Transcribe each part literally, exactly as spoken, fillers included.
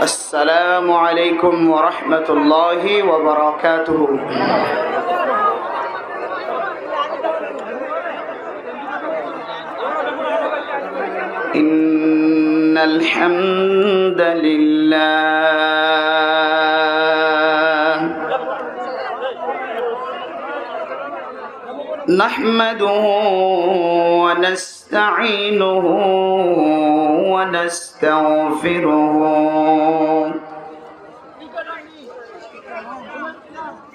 السلام عليكم ورحمة الله وبركاته. إن الحمد لله نحمده ونستعينه ونستغفره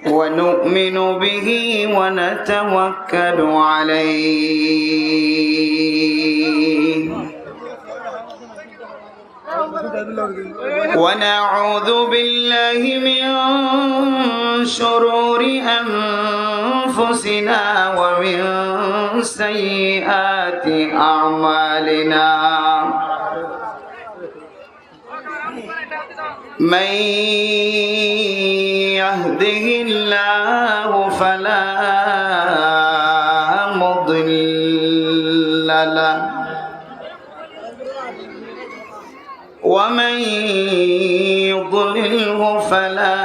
ونؤمن به ونتوكل عليه ونعوذ بالله من شرور أنفسنا ومن سيئات أعمالنا. من يهده الله فلا مضل له ومن يضلله فلا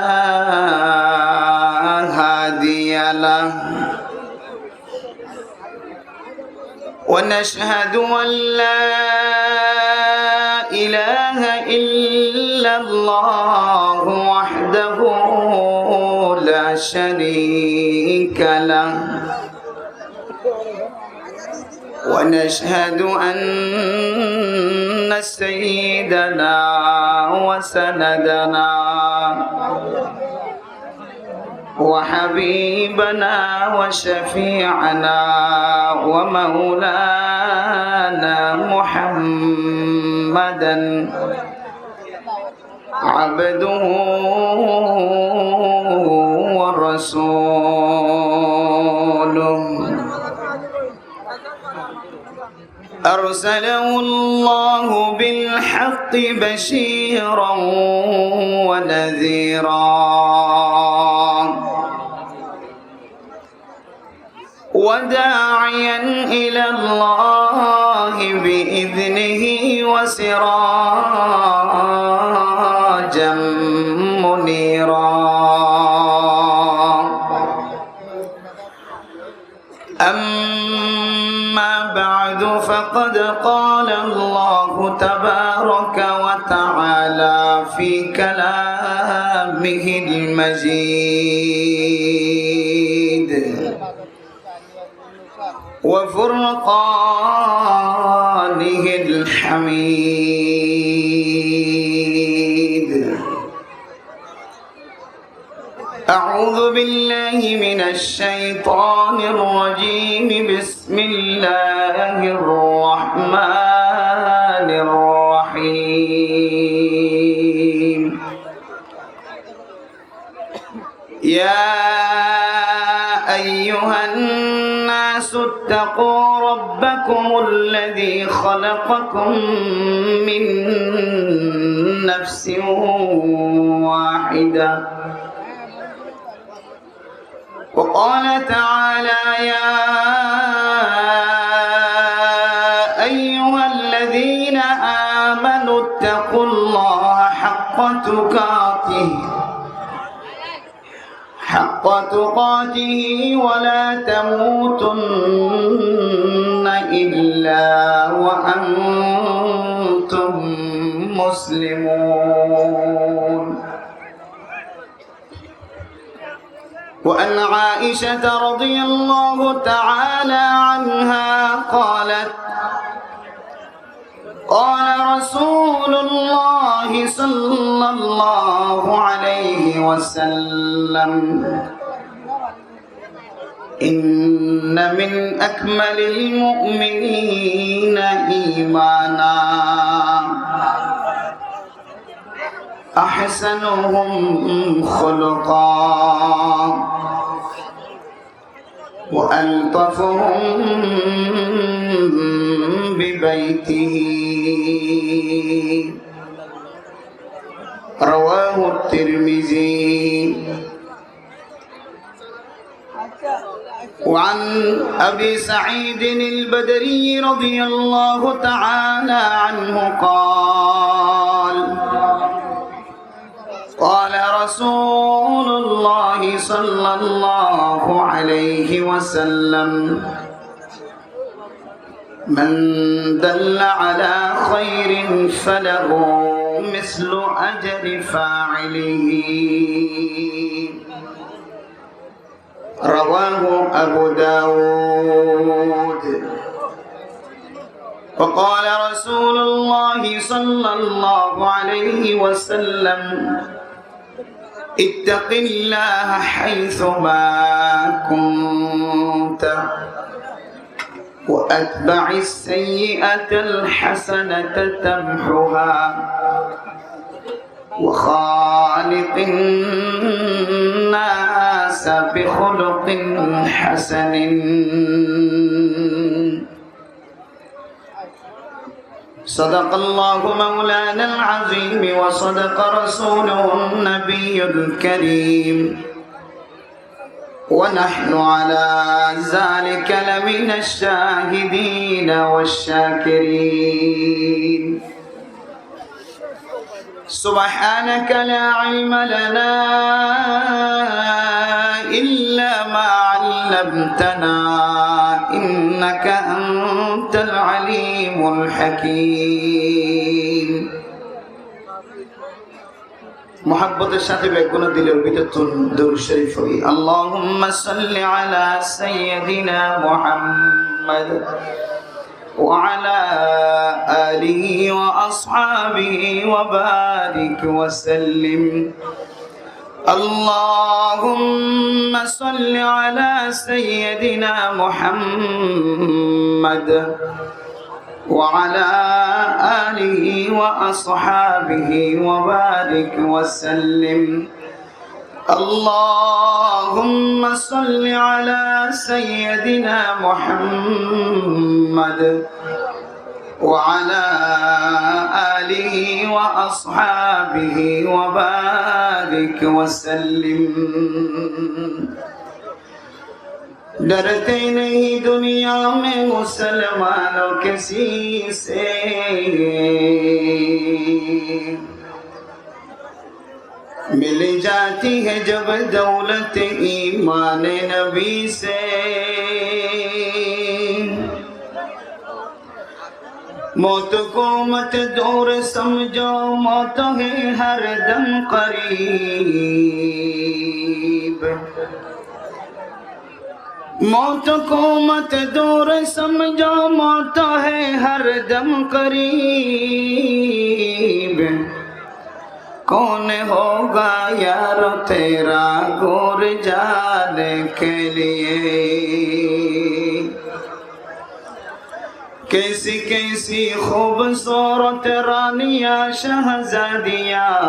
هادي له. ونشهد أن لا إله إلا الله وحده لا شريك له. ونشهد أن سيدنا وسندنا وحبيبنا وشفيعنا ومولانا محمدا عبده ورسوله. أرسله الله بالحق بشيرا ونذيرا وداعيا إلى الله بإذنه وسراجا منيرا. أما بعد، فقد قال الله تبارك وتعالى في كلامه المجيد وفرقانه الحميد. أعوذ بالله من الشيطان الرجيم. بسم الله الرحمن الرحيم. يا أيها الناس اتقوا ربكم الذي خلقكم من نفس واحدة. وقال تعالى: يا أيها الذين آمنوا اتقوا الله حق تقاته، حق تقاته ولا تموتن إلا وأنتم مسلمون. وعن عائشة رضي الله تعالى عنها قالت: قال رسول الله صلى الله عليه وسلم: إن من أكمل المؤمنين إيمانا أحسنهم خلقا وألطفهم ببيته. رواه الترمذي. وعن أبي سعيد البدري رضي الله تعالى عنه قال: رسول الله صلى الله عليه وسلم: من دل على خير فله مثل أجر فاعله. رواه أبو داود. وقال رسول الله صلى الله عليه وسلم: اتق الله حيثما كنت، وأتبع السيئة الحسنة تمحها، وخالق الناس بخلق حسن. صدق الله مولانا العظيم وصدق رسوله النبي الكريم، ونحن على ذلك لمن الشاهدين والشاكرين. سبحانك لا علم لنا إلا ما علمتنا إنك أنت العليم الحكيم. Muhabbotor sáte beggúne dilor bútottún durud córif fori. اللهم صل على سيدنا محمد وعلى آله وأصحابه وبارك وسلم. اللهم صل على سيدنا محمد وعلى آله وأصحابه وبارك وسلم. اللهم صل على سيدنا محمد وعلى آله وأصحابه وبارك وسلم. ڈرتے نہیں دنیا میں مسلمانوں کسی سے، مل جاتی ہے جب دولت ایمان نبی سے۔ موت کو مت دور سمجھو، موت ہے ہر دم قریب۔ موت کو مت دور سمجھو، موت ہے ہر دم قریب۔ کون ہوگا یار تیرا گور جانے کے لیے؟ کیسی کیسی خوبصورت رانیاں شہزادیاں،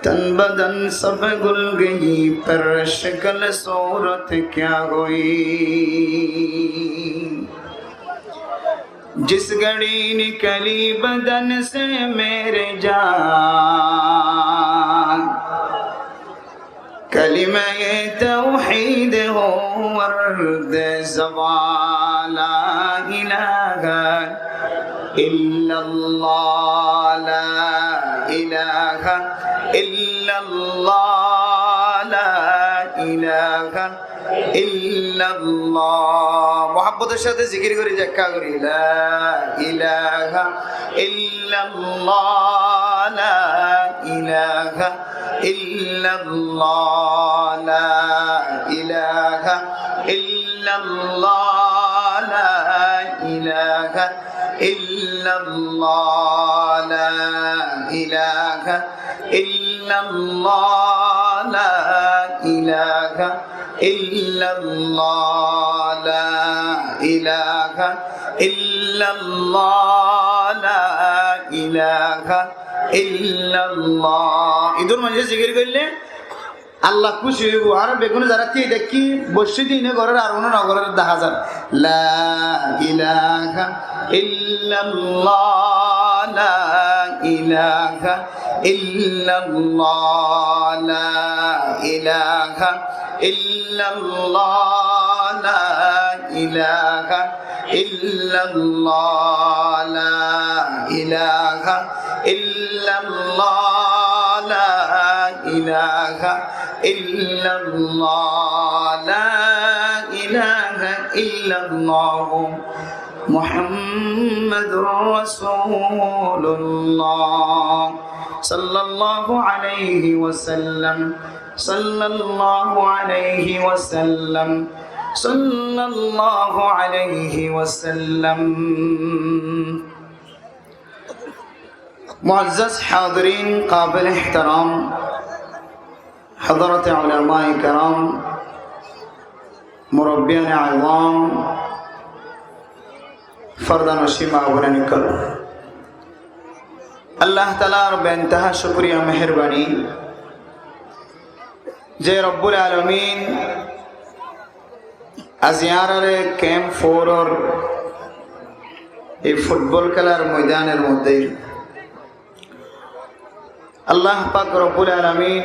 تن بدن سب گل گئی پر شکل صورت کیا ہوئی۔ جس گھڑی نکلی بدن سے میرے جان، کلمہ توحید ہو ورد زبان، لا الہ الا اللہ، لا الہ الا اللہ، لا الہ الا اللہ۔ محبتر ساتھ ذکر کری، ذکر کری، لا الہ الا اللہ، لا الہ الا اللہ، لا الہ الا اللہ، لا الہ الا اللہ، لا الہ الا اللہ، لا الہ الا اللہ، لا الہ الا اللہ، لا الہ الا اللہ۔ Idur manúce zikir goille Allah kúci óibo. Añára beggúne zará tiyai táki, boiccé de ine gorér ar uno no gorér dahá zar. لا إله إلا الله، لا إله إلا الله، لا إله إلا الله، لا إله إلا الله، لا إله إلا الله، لا إله إلا الله، لا إله إلا الله، محمد رسول الله، صلى الله عليه وسلم، صلى الله عليه وسلم، صلى الله عليه وسلم. معزز حاضرین، قابل احترام حضرات علماء کرام، مربیان عظام، فردہ نشین ماہ بوینان اوکول، اللہ تعالیٰ ر بے انتہا شکریہ مہربانی، زے رب العالمین آز یاراں رے کیمپ فور ر اے فٹبال کھیلار میدان ر مدھے اللہ پاک رب العالمین،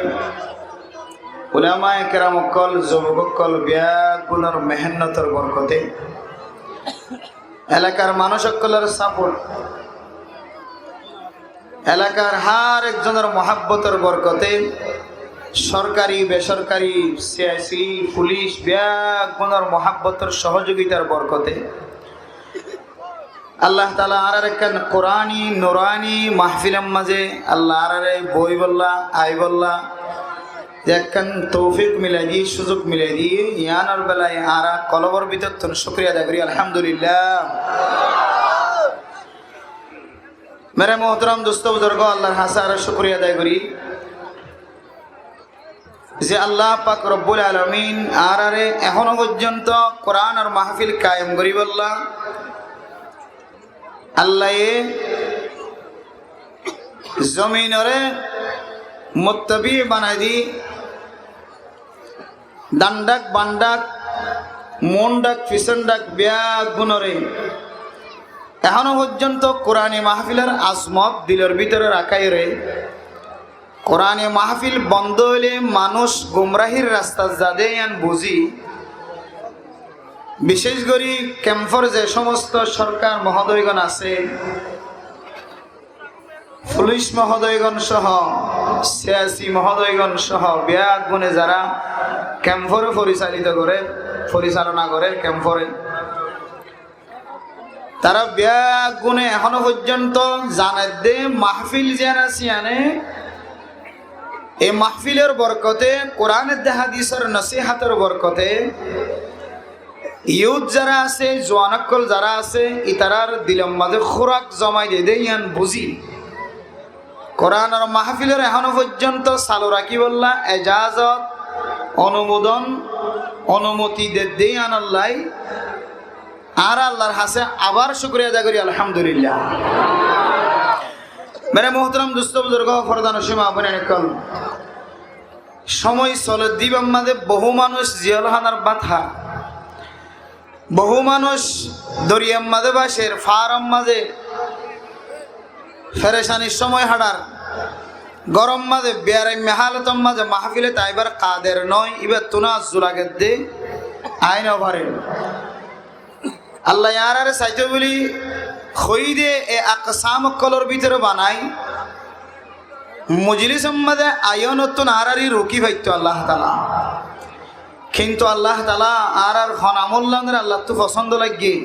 علماء کرام اوکول، زوبک اوکول، بیگونر محنت ر برکتے، علاقار مانوش اوکول ر ساپورٹ، علاقار ہر ایک زنر محبت ر برکتے، سرکاری، بے سرکاری، سیاسی، پولیس، بیگونر محبت ر سہجوگیتار برکتے، اللہ تعالیٰ آراں رے ایککن قرآنی، نورانی محفل ر مدھے اللہ آراں رے بوئی بولا، آئی بولا، زے ایککن توفیق ملے دی، سوزوک ملے دی، یانر بلائے آراں قلب ر بھیتر تھون شکریہ ادا گوری، الحمدللہ۔ میرے محترم دوستو بزرگو، اللہ ر ہاسے آراں شکریہ ادا گوری۔ زے اللہ پاک رب العالمین آراں رے ایہونو فوجونتو قرآن ر محفل قائم گوری بولا، اللہ یے زمین رے متبع بنائی دی، دان ڈاک، بان ڈاک، مون ڈاک، فیسن ڈاک، بیگونرے ایہونو فوجونتو قرآنی محفل ر عظمت دل ر بھیتر ر راکھائی رے۔ قرآنی محفل بندو ہوئیلے مانوش گمراہیر راستات زادے یان بوزی، بشیش گوری کیمپ ر زے سموستو سرکار مہودویگون آسے، پولیس مہودویگون سہ، سیاسی مہودویگون سہ، بیگونے زارا کیمپ ر فوریسالیتو گورے، فوریسالونا گورے کیمپ رے، تارا بیگونے ایہونو فوجونتو زانیدے محفل زیان آسے یانے، اے محفل ر برکتے، قرآن دے حدیث ر نصیحت ر برکتے، یوتھ زارا آسے، زوان اوکول زارا آسے، ایتارار دل ر مدھے خوراک زمائی دے دے یان بوزی، قرآن ر محفل ر ایہونو فوجونتو سالو راکھی بولا اجازت، انومودن، انومتی دے دے یان اللہ آراں اللہ ر ہاسے آبار شکریہ ادا گوری، الحمدللہ۔ میرے محترم دوستو بزرگو، فردہ نشین ماہ بوینان اوکول، سموئی سولے دے ایبار مدھے بہو مانوش جیل خانار بات ہا، بہو مانوش دریار مدھے باسیر، فار ر مدھے فریشانیر سموئی ہاٹار، گرم مدھے بیرائم حالت ر مدھے محفل ات آئیبار قادر نوئی، ایبار تنازع لگیدے، آئی نو فاریر۔ اللہ آراں رے سائیتو بولی، خوئی دے اے اقسام اوکول ر بھیتر بنائی، مجلس ر مدھے آیونتون آراں رے روکی فائیتو اللہ تعالیٰ۔ کینتو اللہ تعالیٰ آرار ہون عمل لانرے اللہ تو فسند لگے۔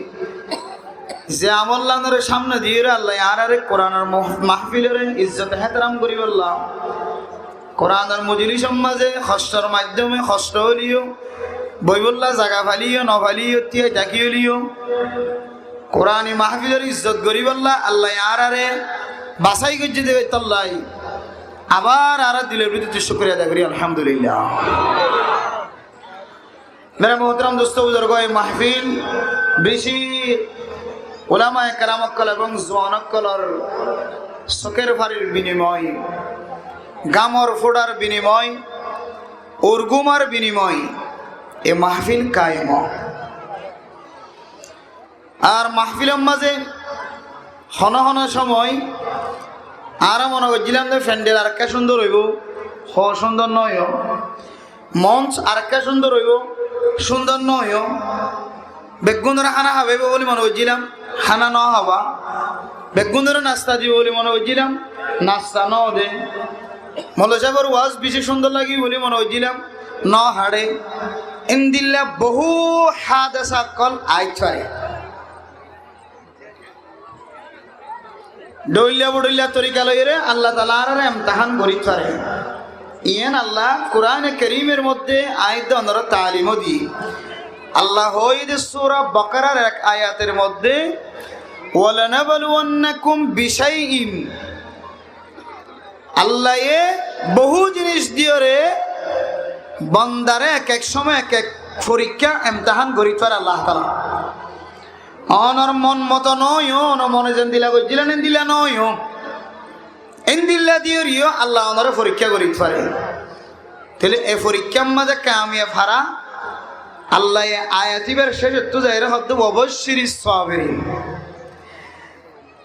زے عمل لانرے سامنے دیرے اللہ آرارے قرآن ر مح-، محفل رے عزت احترام گوری بولا۔ قرآن ر مجلس ر مدھے کشٹر مادھیمے کشٹ ہولیو، بوئی بولا زاگا فالیو، نو فالیو، تیائی تاکی ہولیو، قرآنی محفل ر عزت گوری بولا اللہ آرارے باسائی گجے دے تلائی۔ آبار آرار دل ر بھیتر شکریہ ادا گوری، الحمدللہ۔ میرے محترم دوستو بزرگو، اے محفل بیشی علماء کرام اوکول ابھنگ زوان اوکول ر سوکور فاریر بینیموئے، گام ر فوڑار بینیموئے، اورگومار بینیموئے اے محفل قائم ہو۔ آر محفل ر مدھے ہونو ہونو سموئی آرا منے گوججیلام دے فینڈل آرکا سندر ہویبو، ہو سندر نویو۔ مونچ آرکا سندر ہویبو، سندر نویو۔ بیگونرے ہانا ہابائیبو بولی منے گوججیلام، ہانا نو ہابا۔ بیگونرے ناستا دیبو بولی منے گوججیلام، ناستا نو دے۔ Molla sábor waz beci cúndor lagé buli mone goijjílam, no haçé. Endilla bohú hadesa ókkol aitfare. Dhoilla bodhoilla torika loiyóre Allah taala añáráre emtahán gorít fare. Iyán Allah Kurane Kerimor modde aiyédde onóre talim ó diyé. Allah hoóide Sura Bakarar ek ayator modde, "Walanabluwannakum bishai'in." Allaye bohú jinis diyóre bondare ek ek cómot ek ek forikká, emtahán gorít fare Allah taala. Onor mon moto noóiyo, onor mone zendilla goijjílan endilla noóiyo. Endilla diyóre yó Allah onore forikká gorít fare. Tóile e forikkár maze kamiyab fara, Allaye ayat íbar cécottú zaiyóre hoódde, "Wabashshiris sabirin."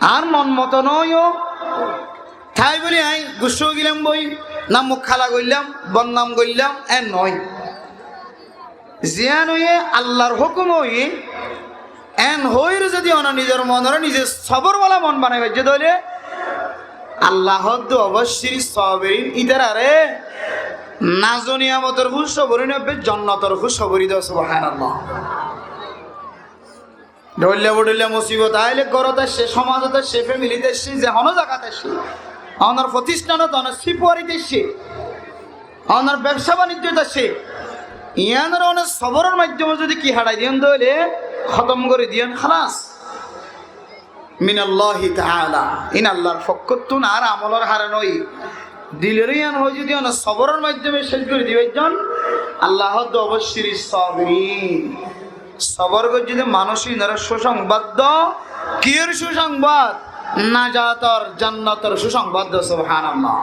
Añár mon moto noóiyo, tái buli aññí guccá óigilam boi, na muk hala goillám, bodnam goillám, en noói. Ziyán óiye Allar hókum óiye, en hoóire zodi one nizor monoré nize sobor wala mon banai faijjó dóile, Allah hoódde, "Wabashshiris sabirin", ítararé nazo niyamotor kúcobori noibbe, jonnotor kúcobori do, subhanallah. Dhoilla bodhoilla musibot aile górot aiccé, somazot aiccé, femilit aiccé, ze honó zagat aiccé, onor fotisthanot, onor sifuarit aiccé, onor bebsa banijjot aiccé, iyanore one soboror maiddome zodi ki haçai diyon dóile, hótom gori diyon, hálas. Minallahi taala, in Allar fokkóttun, añár amolor harone óiye. Diloré iyan hoói zodi one soboror maiddome céc gori dibaijjón, Allah hoódde, "Wabashshiris sabirin." Sobor goijjé de manúic, inore susongbad do. Kiyór susongbad? Najator, jannator susongbad do. Subhanallah.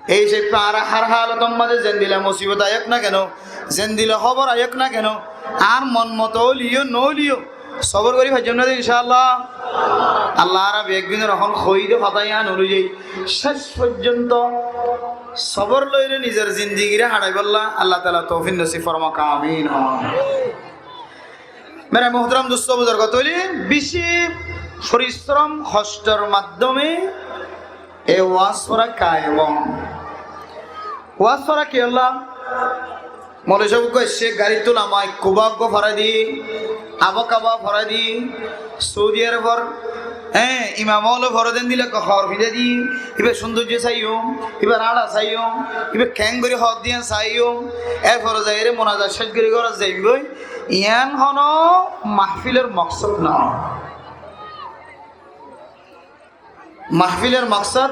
Ei hísafe añára hár halotor maze zendilla musibot aiyók na keno, zendilla hóbor aiyók na keno, añár mon moto óiliyo noóiliyo, sobor gori faijjóm na de, incaallah. Allah añára beggúnore ehón hoóide hotá iyan onuzai céc foijjonto sobor loire nizor zindigire haçaibolla Allah taala toufik nosib formouk, amin. Mere muhtaram dustó buzurgó, tóile beci forishrom, hoctor maiddome e waz fora kayem ó. Waz fora kiyólla? Moloi sáb uggwá aiccé, garit tulamai, kuba uggwá forai di, abo kaba forai di, Saudi Arobor, hé, imam ókkole foredde endilla hoor fidai di, íba cúndorjo saiyum, íbar añça saiyum, íba keéngori hoódde yián saiyum, erfore zaiyóre munazat céc gori górot zaiyum goi, yián honó mahfilor moksod noó. Mahfilor moksod,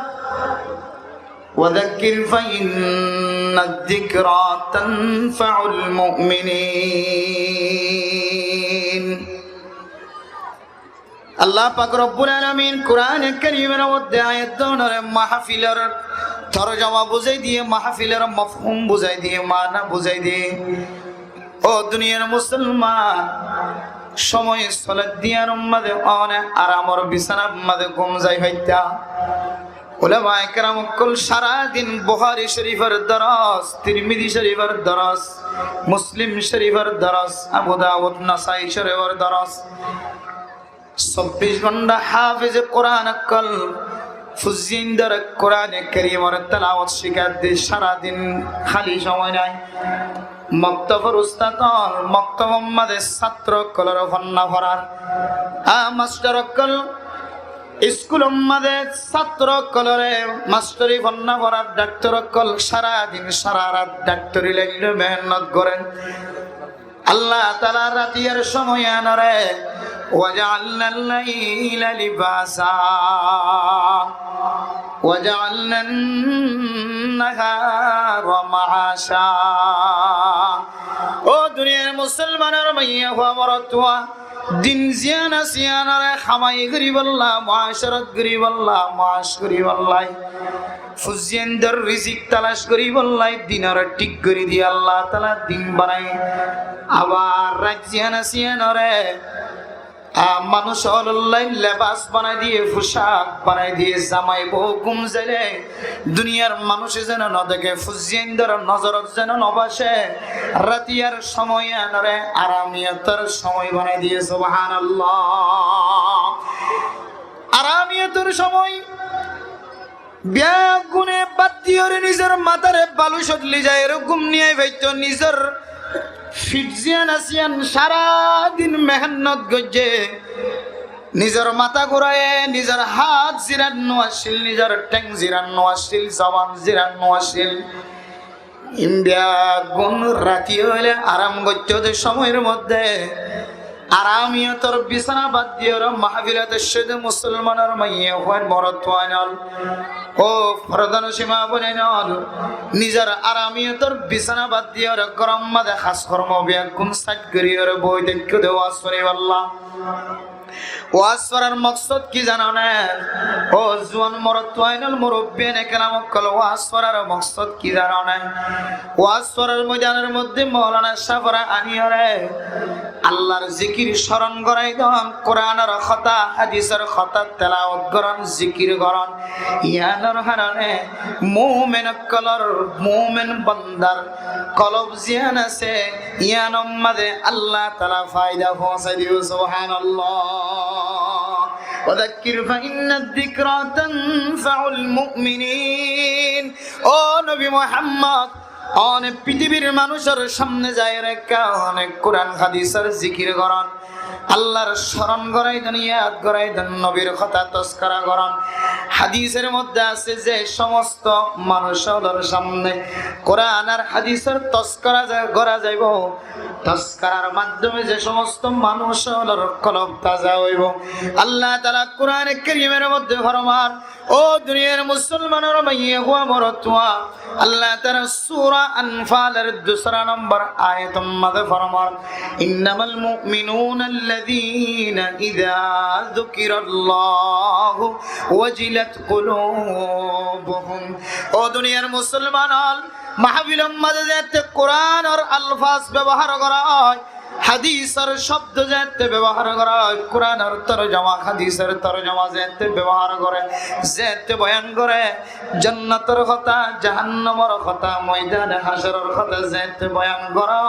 "Wa dhakkir fa inna dhikra tanfa'ul mu'minin." Allah pak Robbul Alamin Kurane Kerimor modde ayat onore mahfilor torjoma buzai diye, mahfilor mofhum buzai diye, mana buzai diye. Ó duniyar musolman, cómoi soler de yián or maze one aramor bisánar maze gúm zai faittá. Ulamaye keram ókkol sára din Buhári Córifor doros, Tirmízi Córifor doros, Muslim Córifor doros, Abu Dawud, Nasai Córifor doros, sobbic gónta háfize Kuran ókkol, fuzzindore Kurane Kerimor telawot cíkadde sára din háli cómoi nai. Moktofor ustad ókkol, moktofor maze sáttro ókkolore fonná forar. A mastor ókkol, iskulor maze sáttro ókkolore mastori fonná forar, daktor ókkol sára din sára rat daktori lainot mehénnot gorer. Allah taala ratiyar cómoi yiánore, "Wa ja'alnal laila libasa, wa ja'alnan nahara ma'asha." Ó duniyar musolmanor maiyafua morotfua, din ziyán asé yiánore hamai goribolla, muacarat goribolla, muac goribolla, fuzziyaindor rizik talac goribolla dinore thík gori diye Allah taala din banai. Abar rait ziyán asé yiánore, a, manúc ókkolor lai lebas banai diye, fucak banai diye, zamai bou gúm zaile duniyar manúce zeno no deké, fuzziyaindor nozorot zeno no base, ratiyar cómoi yiánore aramiyotor cómoi banai diye. Subhanallah. Aramiyotor cómoi. Beggúne bad diyóre nizor matare balucot loi zai, eró gúm niyai faitto, nizor fit ziyán asé yían sára din mehénnot goijjé. Nizor mata gúraye, nizor hát ziran no accíl, nizor théng ziran no accíl, zoban ziran no accíl. Ín beggún rati óile aram goittó de cómoyor modde aramiyotor bisana bad diyóre mahfilot aiccé de musolmanor maiyafuain morotfuain ól, ó fordanocin maboinain ól, nizor aramiyotor bisana bad diyóre góror mazé hás hormo beggún sáid goríyore boi táikko de waz fúnibálla. Waz forar moksod ki zano né? Ó zuan morotfuain ól, murubbiyaine keram ókkol, waz forar moksod ki zano né? Waz forar moidanor modde moulana sáfore aniyóre Allar zikir coron gorai don, Kuranor hotá, hadisor hotá telawot goron, zikir goron. Yíanor harone mumin ókkolor, mumin bandar kolob ziyán asé, yíanor mazé Allah taala faida foóñsai dibo. Subhanallah. وذكر فإن الذكرى تنفع المؤمنين. Ó nobi Muhammod, one pitibir manúcor samne zai rekká, one Kuran hadisor zikir goron. Allar coron gorai don, yad gorai don, nobir hotá toskara goron. Hadisor modde asé ze somosto manúcor samne Kuran ar hadisor toskara za-, gora zaibo, toskarar maddome ze somosto manúcor kolob taza óibo. Allah taala Kurane Kerimor modde formar, ó duniyar musolmanor maiyafua morotfua, Allah taala sura Anfalor dusra nombor ayator mazé formar, إنما المؤمنون الذين إذا ذكر الله وجلت قلوبهم. Ó duniyar musolman ól, mahfilor mazé zeéñtte Kuranor alfaz bebohar gora ói, hadisor cobdo zeéñtte bebohar gora ói, Kuranor torjoma, hadisor torjoma zeéñtte bebohar gore, zeéñtte boyan gore, jonnotor hotá, jahannamor hotá, moidane hácoror hotá zeéñtte boyan gore,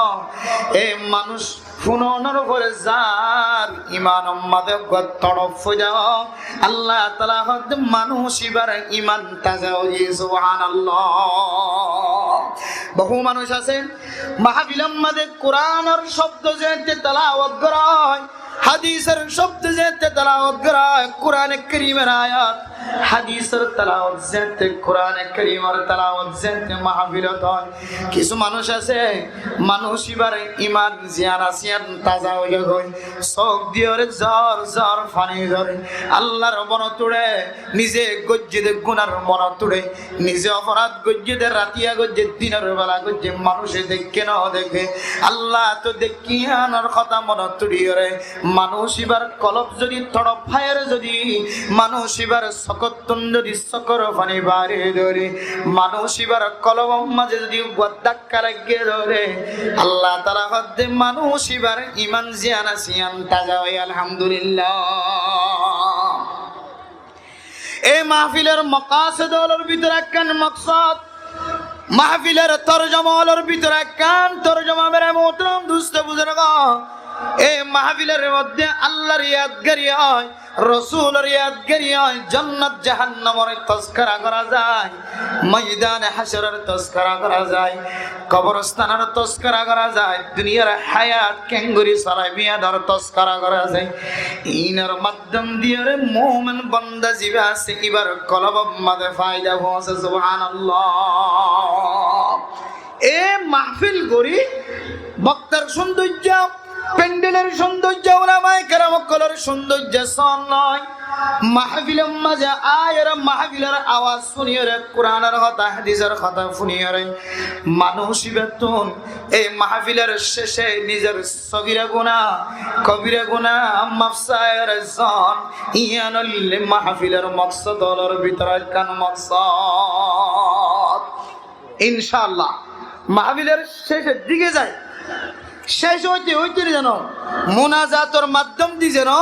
e manúc fúnonor fore zar imanor mazé uggwá todop foida, Allah taala hoódde manúc íbar iman taza óiye. Subhanallah. Bohú manúc asé, mahfilor mazé Kuranor cobdo zeéñtte telawot gora ói, hadisor cobdo zeéñtte telawot gora ói, Kurane Kerimor ayat, hadisor telawot zeéñtte, Kurane Kerimor telawot zeéñtte mahfilot ói, kissú manúc asé, manúc íbar iman ziyán asé yían taza ói giyói, sók diyóre zor zor faní zore, Allar monot uçé, nize goijjé de gunar monot uçé, nize oforad goijjé de, ratiya goijjé, dinor bela goijjé, manúce deikké no deikké, Allah to deikkíyanor hotá monot uçíyore, manúc íbar kolob zodi todop faiyóre, zodi manúc íbar sókottún zodi sókor faní bari dóre, manúc íbar kolobor mazé zodi uggwá dakka lagé dóre, Allah taala hoódde manúc íbar iman ziyán asé yían taza óiye. Alhamdulillah. E mahfilor mokasod ólor bútore ekkán moksod, mahfilor torjoma ólor bútore ekkán torjoma, mere muhtaram dustó buzurgó. E mahfilor modde Allar yadgari ói, Rosulor yadgari ói, jonnot jahannamor toskara gora zai, moidane hácoror toskara gora zai, koborstanor toskara gora zai, duniyar hayat kengori solaibo yíanor toskara gora zai. Inor maddom diyóre mumin bonda ziba asé, íbar kolobor mazé faida foóñse. Subhanallah. E mahfil gorí boktar cúndoijja, pendelor cúndoijja, ulamaye keram ókkolor cúndoijja sóon noó. Mahfilor mazé aiyóre mahfilor awaz fúniyóre, Kuranor hotá, hadisor hotá fúniyóre, manúc íbattún e mahfilor céce nizor sógira guná, kobira guná maf saiyóre sóon. Yían óilde mahfilor moksod ólor bútore ekkán moksod. Incaallah, mahfilor cécor dike zai, céc óite óite zeno munazator maddom di zeno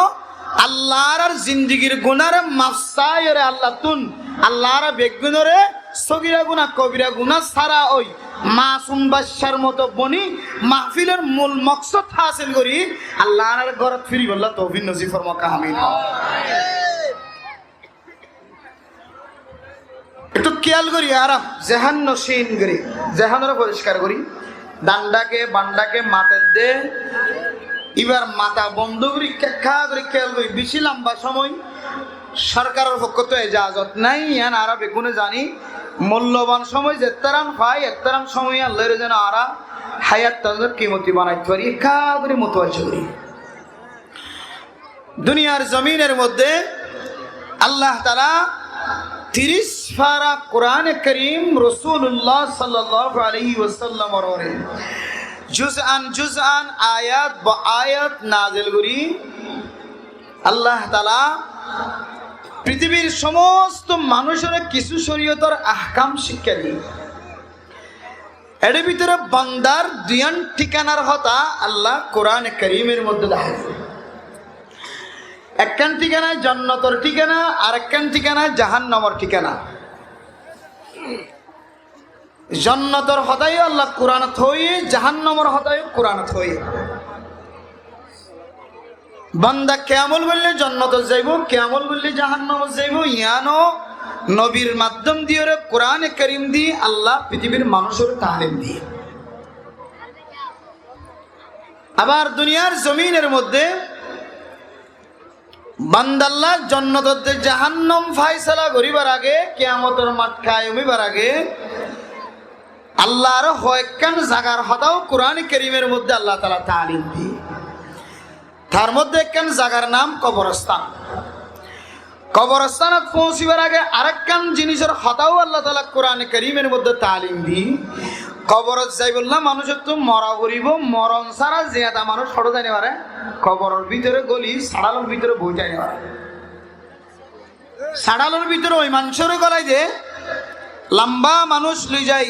Allahr zindigir gunare maf saiyóre Allahtún, Allahr beggúnore sógira guná, kobira guná sára ói, masum baccár moto boni, mahfilor mul moksod hásil gorí, Allahr górot firibolla toufik nosib formok. Amin. Etó kiyál gorí añára, zehánnocin gorí, zehánoré foriskar gorí, dhandháke, bandháke, matedde, íbar mata bondó gorí, kekká gorí kiyál gorí, bicí lamba cómoi sorkaror fokkóttu ejazot nái, yián añára beggúne zaní, mulloban cómoi zettáran fai, ettáran cómoi Allaye zeno añára háyat tazor kimoti banait fari, kekká gorí mutuwajjo gorí. Duniyar zominor modde Allah taala tiríc fara Kurane Kerim Rosulullah sallallahu alaihi wasallamor uore juz'an juz'an, ayat ba ayat nazil gorí Allah taala pritibir somosto manúcor kissú coriyotor ahkam cíkka diye. Ere bútore bandar duiyán thíkanar hotá Allah Kurane Kerimor modde dahái. Ekkán thíkana jonnotor thíkana, arekkán thíkana jahannomor thíkana. Jonnotor hotá yó Allah Kuranot hoiyé, jahannomor hotá yó Kuranot hoiyé. Banda ki amol goille jonnotot zaibo, ki amol goille jahannomot zaibo, yiáno nobir maddom diyore Kurane Kerim di Allah pritibir manúcor talim diye. Abar duniyar zominor modde bandalla jonnotot de jahannom faisala goribar age, kiyamotor mat kayem óibar age, Allahr hoekkán zagar hotá yó Kurane Kerimor modde Allah taala talim diye. Tar modde ekkán zagar nam koborostan. Koborostan ot foóñsibar age arekkán jinisor hotá yó Allah taala Kurane Kerimor modde talim diye. Koborot zaibolla manúcottu mora foribo, moron sára ziyada manúc hoçé zai no fare, koboror bútore goli, saçalor bútore boi zai no fare. Saçalor bútore ói manúcóre golai de, lamba manúc loi zai,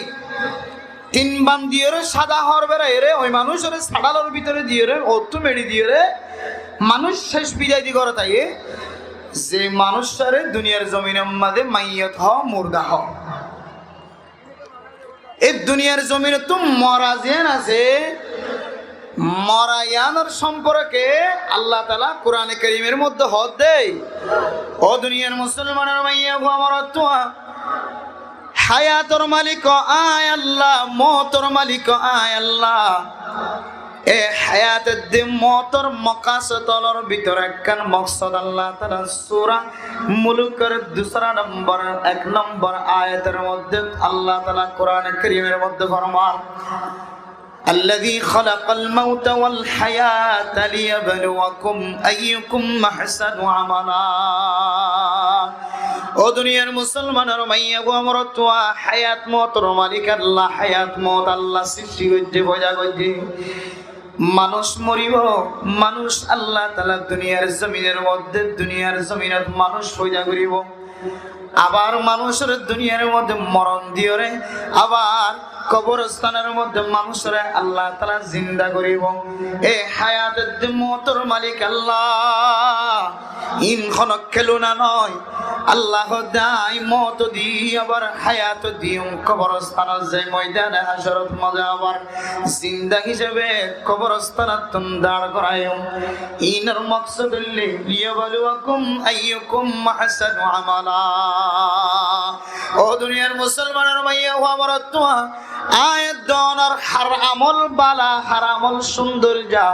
tin ban diyore, sáda hór beraiyore, ói manúcóre saçalor bútore diyore, ottú meçi diyore, manúc céc bidai di górot aiye, ze manúccáre duniyar zominor modde maiyot hoó, murda hoó. E duniyar zominottu mora ziyán asé, mora yiánor somporke Allah taala Kurane Kerimor modde hoódde, ó duniyar musolmanor maiyafua, morotfua, hayator malik añí Allah, moutor malik añí Allah. E hayat edde moutor mokasodolor bútore ekkán moksod Allah taala Sura Mulukor dusra nombor, ek nombor ayator modde Allah taala Kurane Kerimor modde formar, "Alladhi khalaqal mauta wal hayata liyabluwakum ayyukum ahsanu amala." Ó duniyar musolmanor maiyafua, morotfua, hayat moutor malik Allah, hayat mout Allah sristi goijje, foida goijje. Manúc moribo, manúc Allah taala duniyar zominor modde, duniyar zominot manúc foida goribo. Abar manúcóre duniyar modde moron diyore, abar koborostanor modde manúcóre Allah taala zinda goribo. E hayat edde moutor malik Allah. Iín honó keluna no. Allah hoódde añí mout di, abar hayat diyum, koborostanot zai moidane hácorot mazé abar zinda hísabe koborostanottu dañr goraiyum. Iínor moksod óilde, "Liyabluwakum ayyukum ahsanu amala." Ó duniyar musolmanor maiyafua, morotfua, añí edde onor har amol bála, har amol cúndor za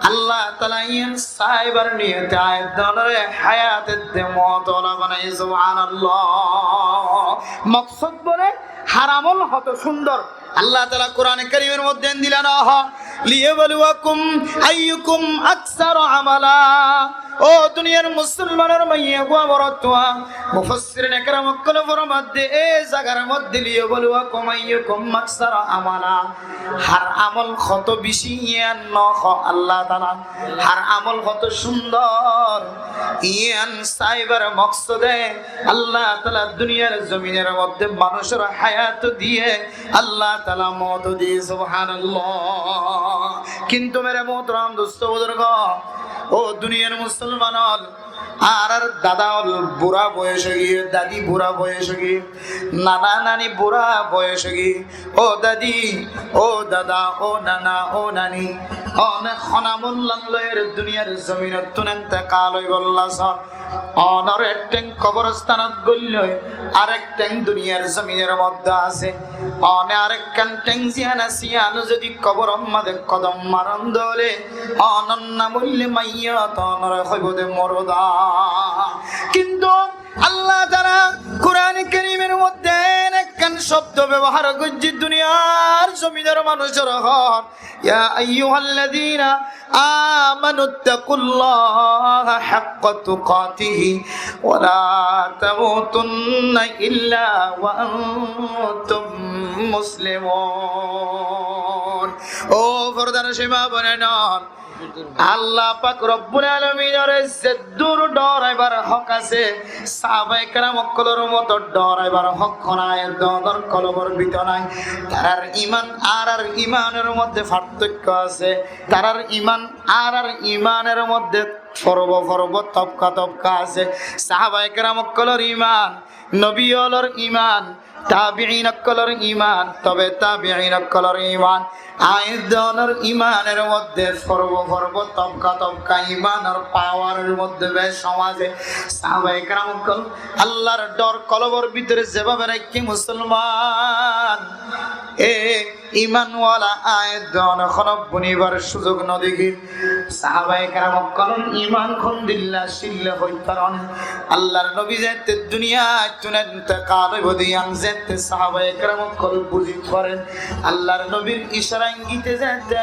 Allah taala iín saibar niyote añí edde onore hayat edde mout ola banaiye. Subhanallah. Moksod bole har amol hoto cúndor. Allah taala Kurane Kerimor modde endilla no hoó, "Liyabluwakum ayyukum aksaru amala." Ó duniyar musolmanor maiyafua, morotfua, mufassirin ekram ókkole formadde, e zagar modde "Liyabluwakum ayyukum aksaru amala", har amol hoto beci yián no hoó Allah taala, har amol hoto cúndor yián saibar moksode Allah taala duniyar zominor modde manúcor hayat diye, Allah taala mout diye. Subhanallah. Kintu mere muhtaram dosto buzurgo, ó duniyar musolman ol, añárar dada ol bura boyos ói giyé, dadi bura boyos ói giyé, nana nani bura boyos ói giyé. Ó dadi, ó dada, ó nana, ó nani, one hon amol loi duniyar zominottún entekal óibolla só? Onor ek theng koborstanot goilloi, arek theng duniyar zominor modde asé. One arekkán theng ziyán asé, yíano zodi koboror modde kodom maron dóle, onor nam óilde maiyot, onore hoibo de murda. Kintu Allah Taala Kurane Kerimor modde enekkán cobdo bebohar goijje duniyar zominor manúcor hoón, يا أيها الذين آمنوا اتقوا الله حق تقاته ولا تموتن إلا وأنتم مسلمون. Ó fordar cima bonain, Allah pak Robbul Alaminore zeddúr dhoraibar hók asé, sahabaye keram ókkolor moto dhoraibar hók honó, añárár kolbor bútore nái. Tarár iman añárár imanor modde fartoikko asé. Tarár iman añárár imanor modde forbo forbo, tobka tobka asé. Sahabaye keram ókkolor iman, nobi ókkolor iman, tabiin ókkolor iman, tobe tabiin ókkolor iman, añárár imanor modde forbo forbo, tobka tobka, imanor pawaror modde beci hom asé. Sahabaye keram ókkol Allahr dhor kolbor bútore zebabe raikké musolman, e imanwala añárár honó bunibar suzug no dekíl. Sahabaye keram ókkolor iman hondilla cílla hoit faron né? Allahr nobi zeéñtte duniyaittún entekal óibo de yían zeéñtte sahabaye keram ókkol buzit faren, Allahr nobir icára ingite zeéñtte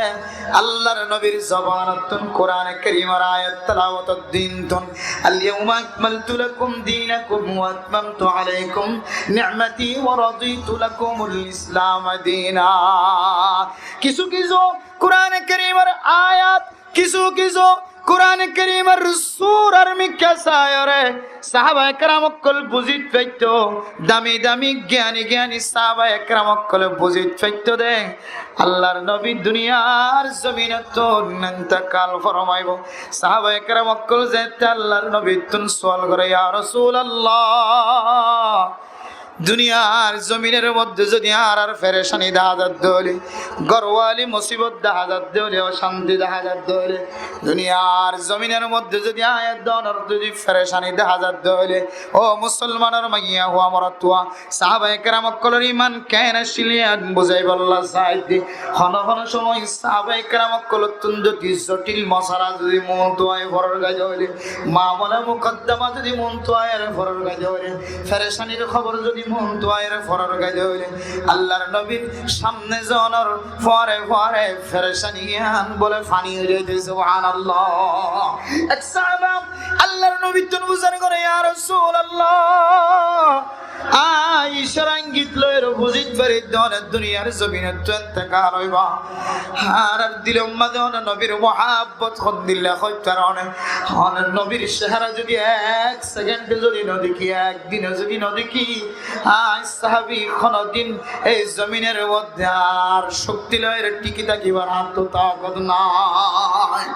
Allahr nobir zobanottún Kurane Kerimor ayat telawotor dinottún, اليوم أكملت لكم دينكم وأتممت عليكم نعمتي ورضيت لكم الإسلام دينا. Kissú kissú Kurane Kerimor ayat, kissú kissú Kurane Kerimor surar mikká saiyóre sahabaye keram ókkol buzit faitto, dami dami giyani giyani sahabaye keram ókkole buzit faitto de. Allahr nobi duniyar zominottún entekal formaibo. Sahabaye keram ókkol zeéñtte Allahr nobittún sual gore, "Ya Rasulallah, duniyar zominor modde zodi añárár ferecani deháza dóle, górwali musibot deháza dóle, ocanti deháza dóle, duniyar zominor modde zodi añárár zodi ferecani deháza dóle, ó musolmanor maiya fua, morot fua, sahabaye keram ókkolor iman keén accíl yían buzaibálla saidde." Honó honó cómoi sahabaye keram ókkolottún zodi zothil mosala zodi muúntu aiyóre foror gai dóle, mamola mukaddama zodi muúntu aiyóre foror gai dóle, ferecanir hóbor zodi muúntu aiyóre foror gai dóle, Allahr nobir samne zonor fore fore ferecani yían bole fani ói zaito. Subhanallah. Ek sahaba Allahr nobittún fusár gore, "Ya Rasulallah, añí icára ingit loiyóre buzit fari de one duniyar zominottún entekal óibo. Añárár dilor modde one nobir muhabbot hondilla hoit faron né? One nobir cehara zodi ek sekende zodi no dekí, ek dino zodi no dekí, añí sahabi honodin ei zominor modde añár cokti loiyóre tiki tákibar añáttu takot nái."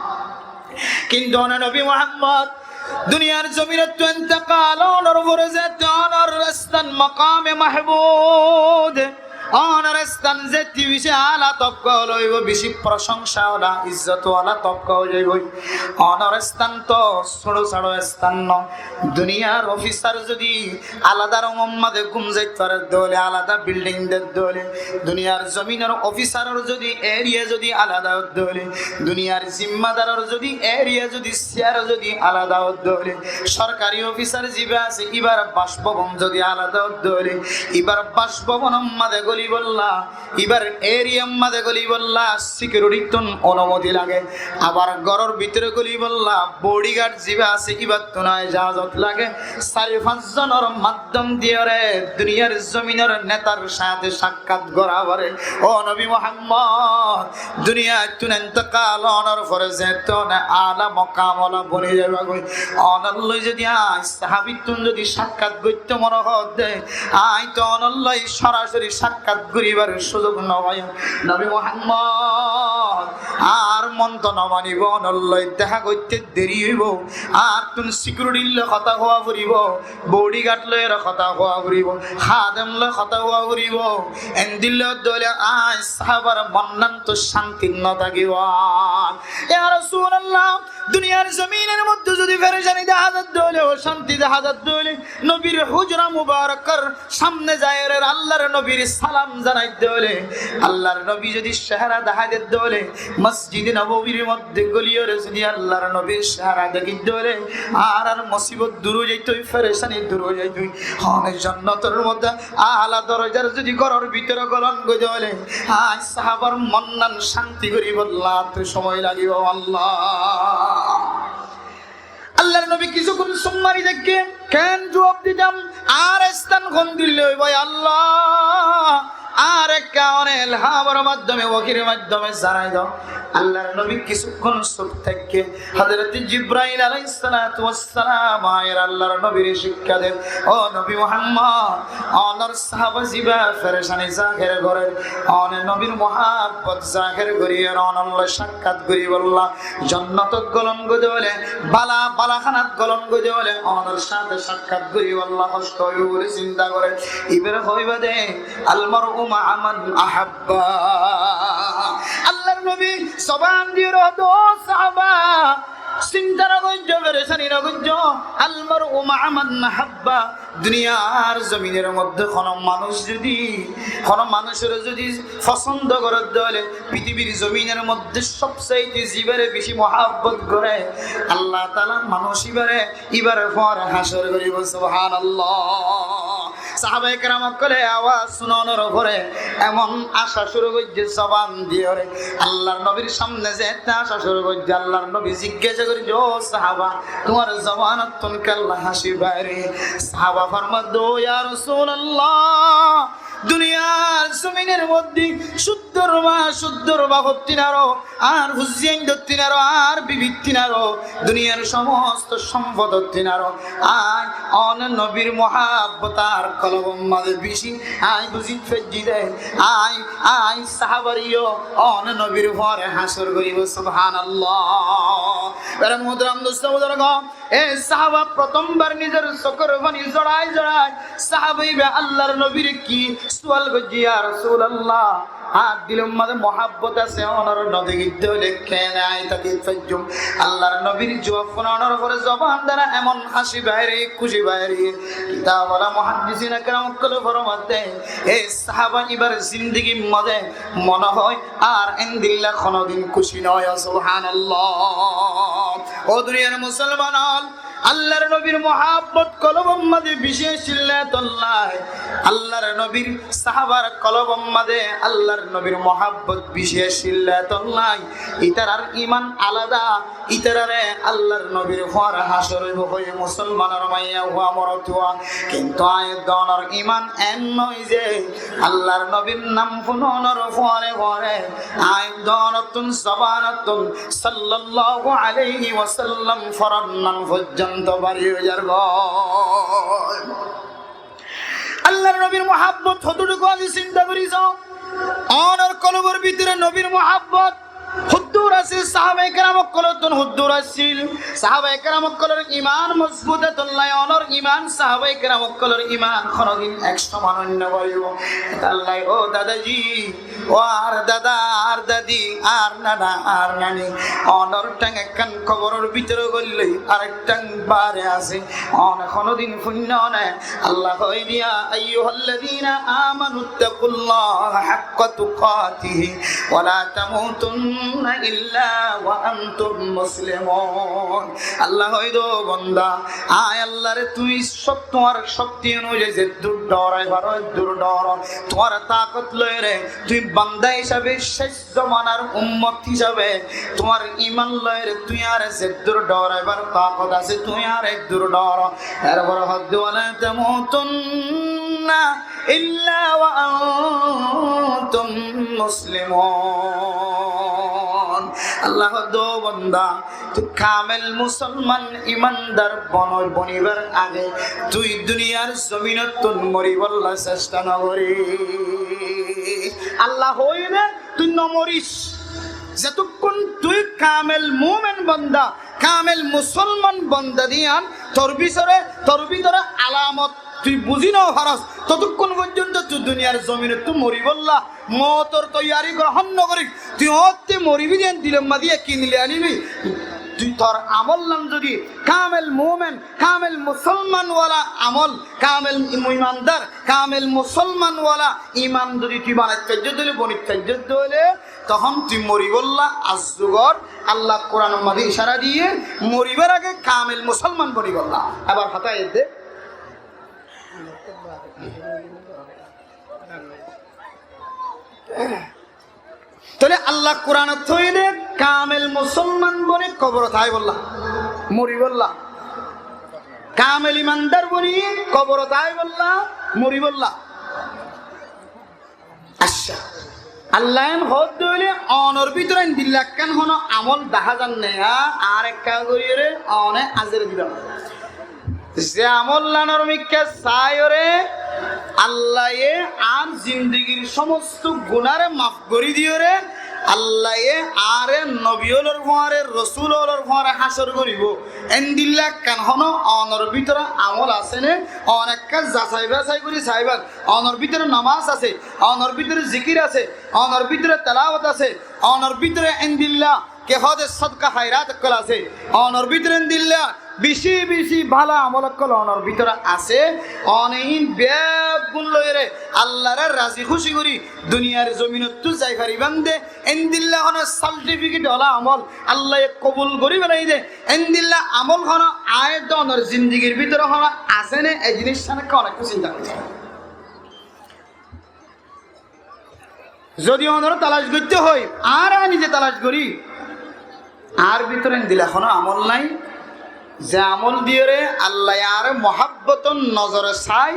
Kintu one nobi Muhammod duniyar zominottú entekal ónor fore zeéñtte ónor están makame mahmud, ónor están zeéñtte beci ala tobka óibo, beci prosongsa ola, izzot ola tobka ói zaibo. Ónor están to sóro sóro están no. Duniyar ofisar zodi alada rumor modde gúm zait fare dóle, alada bilding de dóle, duniyar zominor ofisaror zodi eriya zodi alada dóle, duniyar zimmadaror zodi eriya zodi siyar zodi alada dóle, sorkari ofisar ziba asé ibar basbobon zodi alada dóle, ibar basbobonor modde golibolla, ibar eriyar modde golibolla sikiuritittún onumoti lage. Abar góror bútore golibolla bodigard ziba asé ibattún ejazot lage. Sair fañs zonor maddom diyóre duniyar zominor netar sáñte sakkat gora fare. Ó nobi Muhammod, duniyaittún entekal ónor fore zeéñtte one ala mokam ola boni zaiba goi, ónor loi zodi añí sahabittún zodi sakkat goitto mone hoó de, añí to ónor loi sorasori sakkat goribar suzug no faiyum. Nobi Muhammod, añár mon to no manibo, ónor loi deha goitte deri óibo, añártún sikiuritir loi hotá hoó foribo, bodigard loiyóre hotá hoó foribo, hadem loi hotá hoó foribo, endilla dóle añí sahabar monnán to cánti no tákibo. Ya Rasulallah, Duniyar zominor modde zodi ferecani dahá zadde óile, ocánti dahá zadde óile, nobir hujra mubarakor samne zaiyóre Allar nobir salam zanaidde óile, Allar nobi zodi sehara dahá dedde óile, Mosjide Nobobir modde goliyóre zodi Allar nobir sehara dekidde óile, añárar musibot dur ói zaito, ferecani dur ói zaito. Hone jonnotor modde ala dorojar zodi góror bútore golon goidde óile, añí sahabar monnan cánti goríbolla ttu cómoi lagibo, Allah. Allar nobi kissúkkon suk mari táikke, ken juab ditam? Añár están hondilla óibo, Allah? Añáre ekka one elhamor maddome, wahir maddome zanai do. Allar nobi kissúkkon suk táikke, Hozrot Jibrail alaihissalatu wassalam aiyóre Allar nobire cíkka der, "Ó nobi Muhammod, onor sahaba ziba ferecani zaher gorer, one nobir muhabbot zaher gorer, onolla cakkat goríbolla jonnotot golon goidde óile, bála bála hánat golon goidde óile, onor sáte cakkat goríbolla hoctó óibo buli sinta gorer." Ibáre hoiba de, "Al mar'u ma'a man ahabba." Allar nobi zoban diyóre hoó de, "Ó sahaba, sinta no goijjo, ferecani no goijjo. Al mar'u ma'a man ahabba." Duniyar zominor modde hono manúc zodi, hono manúcore zodi fosondo goredde óile, pitibir zominor modde sobsaite zibare beci muhabbot gore, Allah taala manúc ibare, ibare fore hácor goribo. Subhanallah. Sahabaye keram ókkole e awaz cúnonor fore emon aca cúru goijje zoban diyóre, Allar nobir samne zette aca cúru goijje, Allar nobi ziggesa goijje, "Ó sahaba, tuáñr zobanottún kiyólla hánci baire?" Sahaba formadde, "Ó ya Rasulallah, duniyar zominor modde cúddor ma, cúddor bafottín aró, añár fuain dottín aró, añár bibittín aró, duniyar somosto sompotottín aró, añí one nobir muhabbot añár kolbor maze beci, añí buzi faijjí de, añí, añí sahabar yó one nobir fore hácor goribo." Subhanallah. Mere muhtaram dustó buzurgo, e sahaba protombar nizor sukor fani zorai zorai sahaba iba Allar nobire ki sual goijje, "Ya Rasulallah, añár dilor maze muhabbot asé, onore no dekidde óile kene añí táki faijjum?" Allar nobir juab fúnonor fore zoban dara emon hánci baire, kúci baire. Kitab wala muhaddisine keram ókkole formadde, e sahaba ibar zindigir maze mone hoó ar endilla honodin kúci no óiye. Subhanallah. Ó duniyar musolman ókkol, Allar nobir muhabbot kolbor maze beci accíl de tolla, Allar nobir sahabar kolbor maze Allar nobir muhabbot beci accíl de tolla, itarar iman alada, itarare Allar nobir fore hácor óibo hoi musolmanor maiya fua morot fua. Kintu añí donor iman en no ze Allar nobir nam fúnonor fore fore añí donottún zobanottún sallallahu alaihi wasallam foronnan foijjonto bari ói zargói. Allar nobir muhabbot hototuk asé sinta gori só. Onor kolbor bútore nobir muhabbot hoddur asé, sahabaye keram ókkolottún hoddur accíl. Sahabaye keram ókkolor iman mozbut, etolla onor iman sahabaye keram ókkolor iman honodin ek soman no óibo. Etolla ó dadaji, ó añár dada, añár dadi, añár nana, añár nani, onor thang ekkán koboror bútore goille arek thang bare asé. One honodin fúinno né? Allah hoói de, "يا أيها الذين آمنوا اتقوا الله حق تقاته ولا تموتن إلا وأنتم مسلمون." Allah hoói de, "Ó banda, añí Allare tuñí sób tuáñr cókti onuzai zeddur dhorai faro, eddur dhoro. Tuáñr takot loire tuñí banda hísabe céc zomanar ummot hísabe tuáñr iman loire tuñí añáre zeddur dhoraibar takot asé, tuñí añáre eddur dhoro." Erfore hoódde, "ولا تموتن إلا وأنتم مسلمون." Allah hoódde, "Ó banda, tui kamel musolman imandar bono-, bonibar age tui duniyar zominottún moribolla cesta no goris." Allah hoói de, tui no moris. Zetukkun tui kamel mumen banda, kamel musolman banda diyan, tor bútore, tor bútore alamot tui buzi no faros, totukkun foijjonto tui duniyar zominottú moribolla moutor toiyari grohon no goris. Tui hoótte moribi diyan dilor maze yakin loi anibi. Tui tor amollan zodi kamel mumen, kamel musolman wala amol, kamel imandar, kamel musolman wala iman zodi tui banait faijjó de óile, bonit faijjó de óile, tohón tui moribolla arzugor. Allah Kuranor maze icára diye, moribar age kamel musolman bonibolla. Abar hotá edde. Tóile Allah Kuranot hoiyé de, kamel musolman boni koborot aibolla, moribolla. Kamel imandar boni koborot aibolla, moribolla. Accá, Allah en hoódde óile, onor bútore endilla ekkán hono amol dahá zar né, añáre ekká goríyore one azere diba. Ze amollanor mikká saiyóre Allaye añár zindigir somosto gunáre maf gorí diyóre, Allaye añáre nobi ólor fuáñre, rosul ólor fuáñre hácor goríbo. Endilla ekkán hono onor bútore amol asé né? One ekká zasai basai gorí saiba. Onor bútore nomás asé, onor bútore zikir asé, onor bútore telawot asé, onor bútore endilla ki hoó de sodka hairat ókkol asé, onor bútore endilla beci beci bála amol ókkol onor bútore asé. One iín beggún loiyóre Allare razi kúci gorí duniyar zominottú zai faribán de, endilla hono sartifiket ola amol Allaye kobul gorí félai de, endilla amol hono aññí de onor zindigir bútore hono asé né? E ziníccán ekká one ekká sinta gorí. Zodi onore talac goitté hoó, añára nize talac gorí, añár bútore endilla hono amol nái, ze amol diyóre Allaye añáre muhábbotor nozore sai,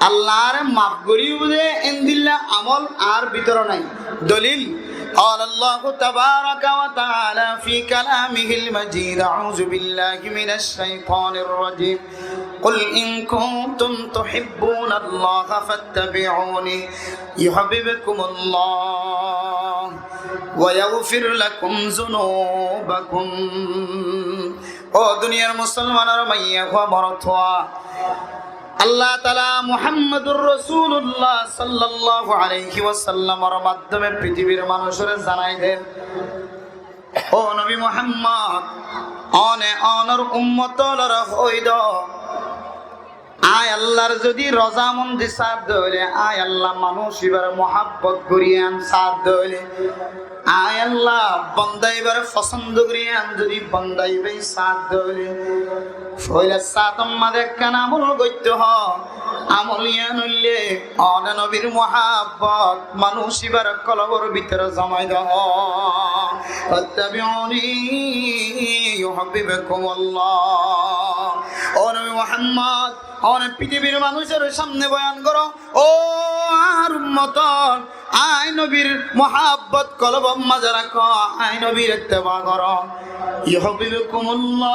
Allah añáre maf goríbo de endilla amol añár bútore nái. Dolil, قال الله تبارك وتعالى في كلامه المجيد، أعوذ بالله من الشيطان الرجيم، قل إن كنتم تحبون الله فاتبعوني يحببكم الله ويغفر لكم ذنوبكم. Ó duniyar musolmanor maiyafua morotfua, Allah taala Muhammadur Rosulullah sallallahu alaihi wasallamor maddome fitibir manúcore zanai der, ó nobi Muhammod, one onor ummot ólore hoói do, aññí Allar zodi rozamondi saádde óile, aññí Allah manúc ibare muhábbot gorí yián saádde óile, aññí Allah bonda ibare fosóndo gorí yián zodi bonda iba saádde óile, foila sáator maze ekkán amol goittó hoó. Amol yián óilde one nobir muhábbot manúc ibar kolbor bútore zomai do. فاتبعوني يحببكم الله. Ó nobi Muhammod, one fitibir manúcor samne boyan goró, ó añár ummot ól, aññí nobir muhábbot kolbor maze rakó, aññí nobir etteba goró. يحببكم الله.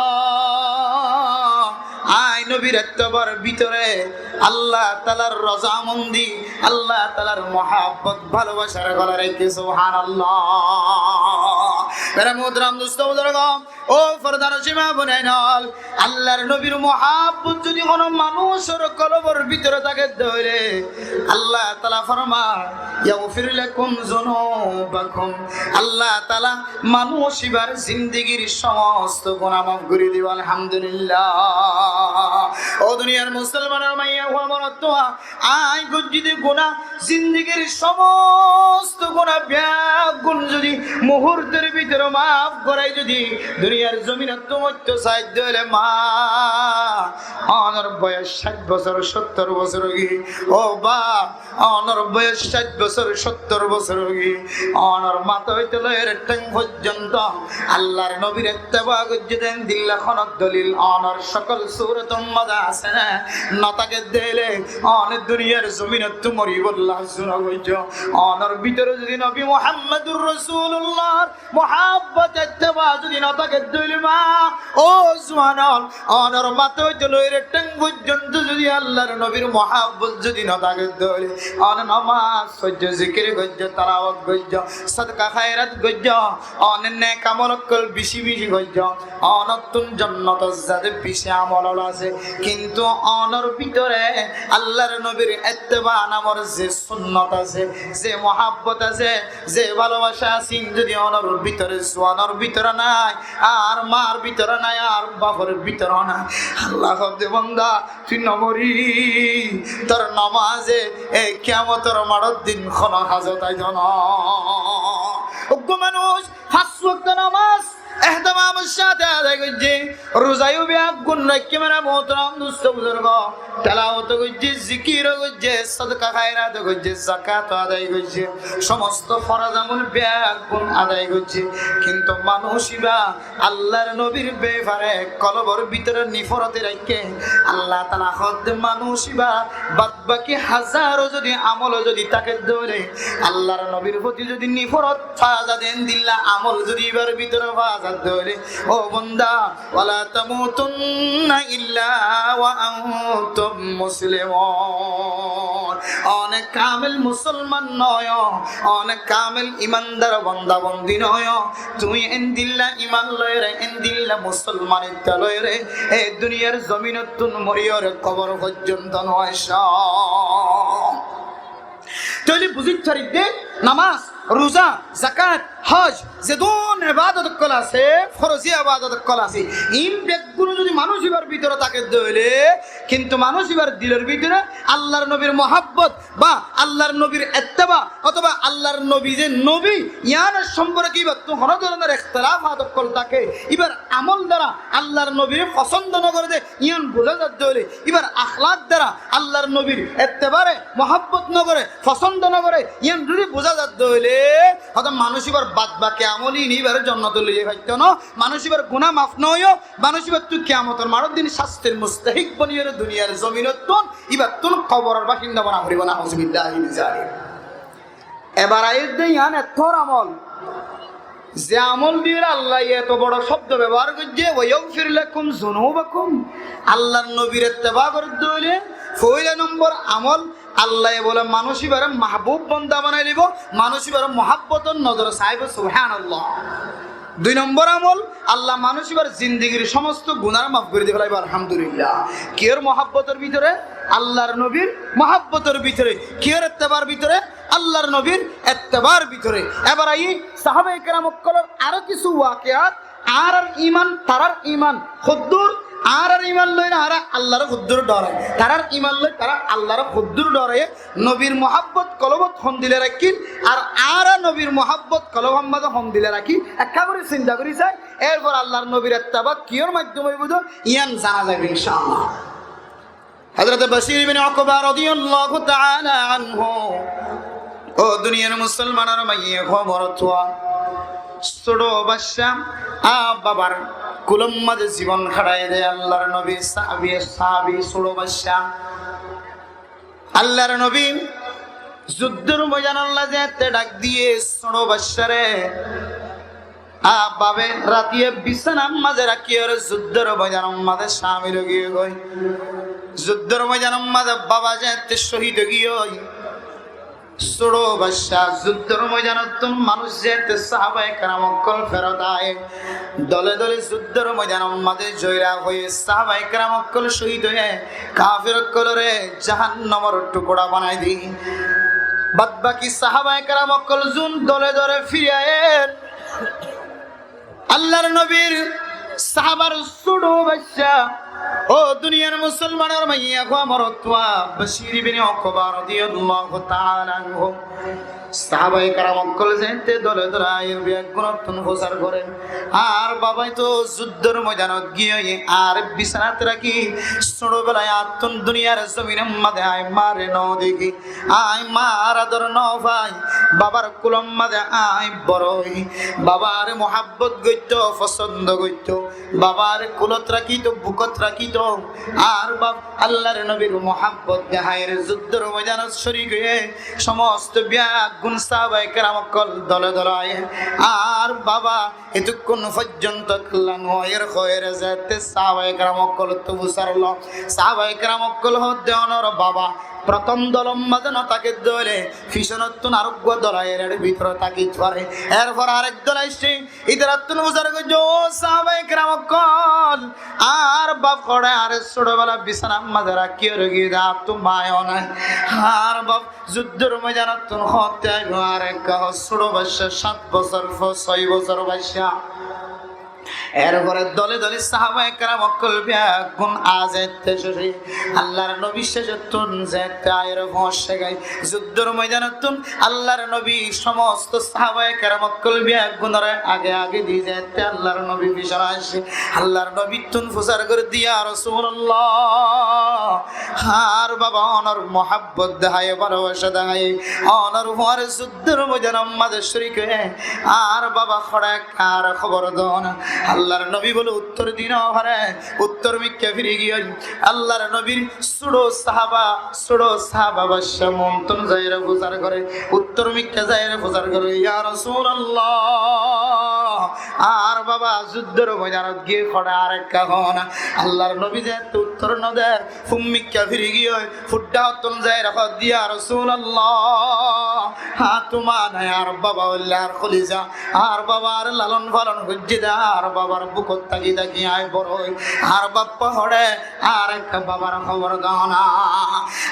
Aññí nobir ettebar bútore Allah taalar rozamondi, Allah taalar muhábbot, bálobacá rakí. Subhánallah. Mere muhtaram dustó buzurgó, ó fordar nicín ma boinain ól, Allar nobir muhábbot zodi hono manúcor kolbor bútore táke de óile, Allah taala formar, يغفر لكم ذنوبكم. Allah taala manúc ibar zindigir somosto guná maf gorí dibo. Alhamdulillah. Ó duniyar musolmanor maiyafua morotfua, aññí goijjí de guná, zindigir somosto guná beggún zodi muhurtor bútore maf gorai zodi duniyar zominot moitto saádde óile, ma, onor boyos cáit bosór, sóttor bosór ói giyé. Ó baf, onor boyos cáit bosór, sóttor bosór ói giyé, onor matá óite loire théng foijjonto Allar nobir etteba goijjó de endilla hono dolil onor sokol surotor maze asé né? No táke de óile, one duniyar zominot moribolla zuna goijjó. Onor bútore zodi nobi Muhammadur Rosulullar muhábbot, etteba zodi no táke de óile, ma, ó zuan ól, onor matá óite loire théng foijjonto zodi Allar nobir muhábbot zodi no táke de óile, one nomás foijjó, zikir goijjó, telawot goijjó, sodka hairat goijjó, one nek amol okkol beci beci goijjó, onottún jonnotot zade beci amol ól asé, kintu onor bútore Allar nobir etteba namor ze sunnot asé, ze muhábbot asé, ze bálobacá asé, ín zodi onor bútore, zuanor bútore nái, Añár maar bútore nái, añár bafor bútore nái. Allah hoódde, banda, tui no moris, tor nomaze e kiyamotor maçor din hono hazot aito no. Uggwá manúc fañs wokto nomaz ehtimamor sáte adai goijje, ruza yó beggún raikké, mere muhtaram dustó buzurgó, telawot goijje, zikir goijje, sodaka hairat goijje, zakat adai goijje, somosto foroz amol beggún adai goijje, kintu manúc iba Allar nobir befare kolbor bútore niforot raikké. Allah taala hoódde, manúc iba bad baki hazaro zodi amol zodi táke de óile, Allar nobir foti zodi niforot fa za de endilla amol zodi ibar bútore fa za de óile, ó banda, wala tamutunna illa wa antum muslimun. One kamil musolman no ó, one kamil imandar banda bandi no ó, tui endilla iman loire, endilla musolmanitta loire e duniyar zominottún moriyore kobor foijjonto no aiccó. Tóile buzí faridde, nomaz, ruza, zakat, hoj, zedún ebadot ókkol asé, forozi ebadot ókkol asé, in beggún zodi manúc ibar bútore táke de óile, kintu manúc ibar dilor bútore Allar nobir muhabbot ba Allar nobir etteba otoba Allar nobi ze nobi, iyanor somporke ibattú hono dóronor ektelafat ókkol táke, ibar amol dara Allar nobire fosondo no gore de, iyan buza za de óile, ibar aklak dara Allar nobir ettebare muhabbot no gore, fosondo no gore, iyan zodi buza za de óile, hoto manúc ibar bad baki amol in ibare jonnot loi zai faitto no, manúc ibar guná maf no óibo, manúc ibattú kiyamotor maçor din sastir mustahik boniyore duniyar zominottún ibattún koboror basinda bana foribo, nauzubillahi min zalik. Ebar aiyér de iyan ettór amol, ze amol diyore Allaye eto boro cobdo bebohar goijje, wa yagfir lakum zunubakum. Allar nobir etteba gorer de óile foila nombor amol Allaye bole manúc ibare mahbub banda banai dibo, manúc ibare muhabbotor nozore saibo, subhanallah. Dui nombor amol, Allah manúc ibar zindigir somosto gunar maf gori di felaibo, alhamdulillah. Kiyór muhabbotor bútore? Allar nobir muhabbotor bútore. Kiyór ettebar bútore? Allar nobir ettebar bútore. Ebar aiyí sahabaye keram ókkolor aró kissú wakeat, añárar iman, tarár iman hoddúr, añárar iman loi añára Allare hoddúr dhorai, tarár iman loi tará Allare hoddúr dhorai, nobir muhabbot kolbot hondilla rakíl, ar añára nobir muhabbot kolbor maze hondilla rakí, ekká gori sinta gori sai, erfor Allar nobir etteba kiyór maiddome óibo de, iyan zana zaibo, inshaAllah. Hazrot Bashir ibn Uqba radiyallahu ta'ala anhu, ó duniyar musolmanor maiyafua, morotfua, sóto bacca, a babar kulor maze zibon hárai de Allar nobi, sahabi, sahabi, sóto bacca. Allar nobi zuddor moidanot loi zeéñtte dhak diye sóto baccare, a babe ratiye bisánar maze rakíyore zuddor moidanor maze camil ói giyói. Zuddor moidanor maze baba zeéñtte cóhid ói giyói, sóto bacca, zuddor moidanottún manúc zeéñtte sahabaye keram ókkol ferot aiyé, dole dole zuddor moidanor maze zoira hoiye sahabaye keram ókkol cóhid óiye, kafer ókkolore jahannamor tukura banai di. Bad baki sahabaye keram ókkol zun dole dole firi aiyér, Allar nobir sahabar sóto bacca, ó duniyar musolmanor maiyafua, morotfua, Bashir ibn Uqba radiyallahu ta'ala anhu. Sahabaye keram ókkol zeéñtte dole dole aiyér, beggúnottún fusár gorer, añár babai to zuddor moidanot giyói añáre bisánar maze rakí, sóto belaye añáttún duniyar zominor maze añí mare no dekí. Añí maar ador no fai, babar kulor maze añí boro ói, babare muhabbot goitto, fosondo goitto, babare kulot rakíto, bukot rakíto. Añár bab Allar nobir muhabbot deháiyore zuddor moidanot córik óiye, somosto beggún sahabaye keram ókkol dole dole aiyé. Añár baba etukkún foijjonto kiyólla no aiyér hoiyóre zeéñtte sahabaye keram ókkolottu fusár lo. Sahabaye keram ókkol hoódde, onor baba protom dolor maze no táke de óile, ficonottún areggúa dol aiyér, bútore táki fare. Erfor arek dol aiccé, ítarattún fusár goijjé, ó sahabaye keram ókkol, añár bab hoçé añáre sóto bela bisánar maze rakíyore giyé de, añáttu maa yó nái. Añár bab zuddor moidanottún hoóñtte aibó, ar ekka hoó, sóto bacca, sát bosór, fo-, sói bosór bacca. Erfore dole dole sahabaye keram ókkol beggún aá zaite céce, Allar nobi cécottún zaite aiyóre foóñsegói. Zuddór moidanottún Allar nobi somosto sahabaye keram ókkol beggúnore age age di zaite Allar nobi fisone aiccé. Allar nobittún fusár gorédde, "Ya Rosulallah, añár baba onor muhábbot deháiye, bálobaca deháiye, onor fuare zuddór moidanor mazé córik óiye, añár baba hoçé ekká añáre hóbor doóna." Allar nobi bóle, "Uttór di no fare." Uttór mikká firi giyói. Allar nobir suço sahaba, suço sahaba bacca Muúmtun zaiyóre fusár goré. Uttór mikká zaiyóre fusár goré, "Ya Rosulallah, añár baba zuddór moidanot giyé hoçé, añáre ekká hoóna." Allar nobi zaite uttór no der, fúm mikká firi giyói, fúdda ottún zaiyóre hoódde, "Ya Rosulallah, añáttu maa nai, añár baba óilde añár koliza, añár baba añáre lalon falon goijjé dé, añár babar bukot táki táki aññí boro ói, añár baffa hoçé, añáre ekká babar hóbor doóna."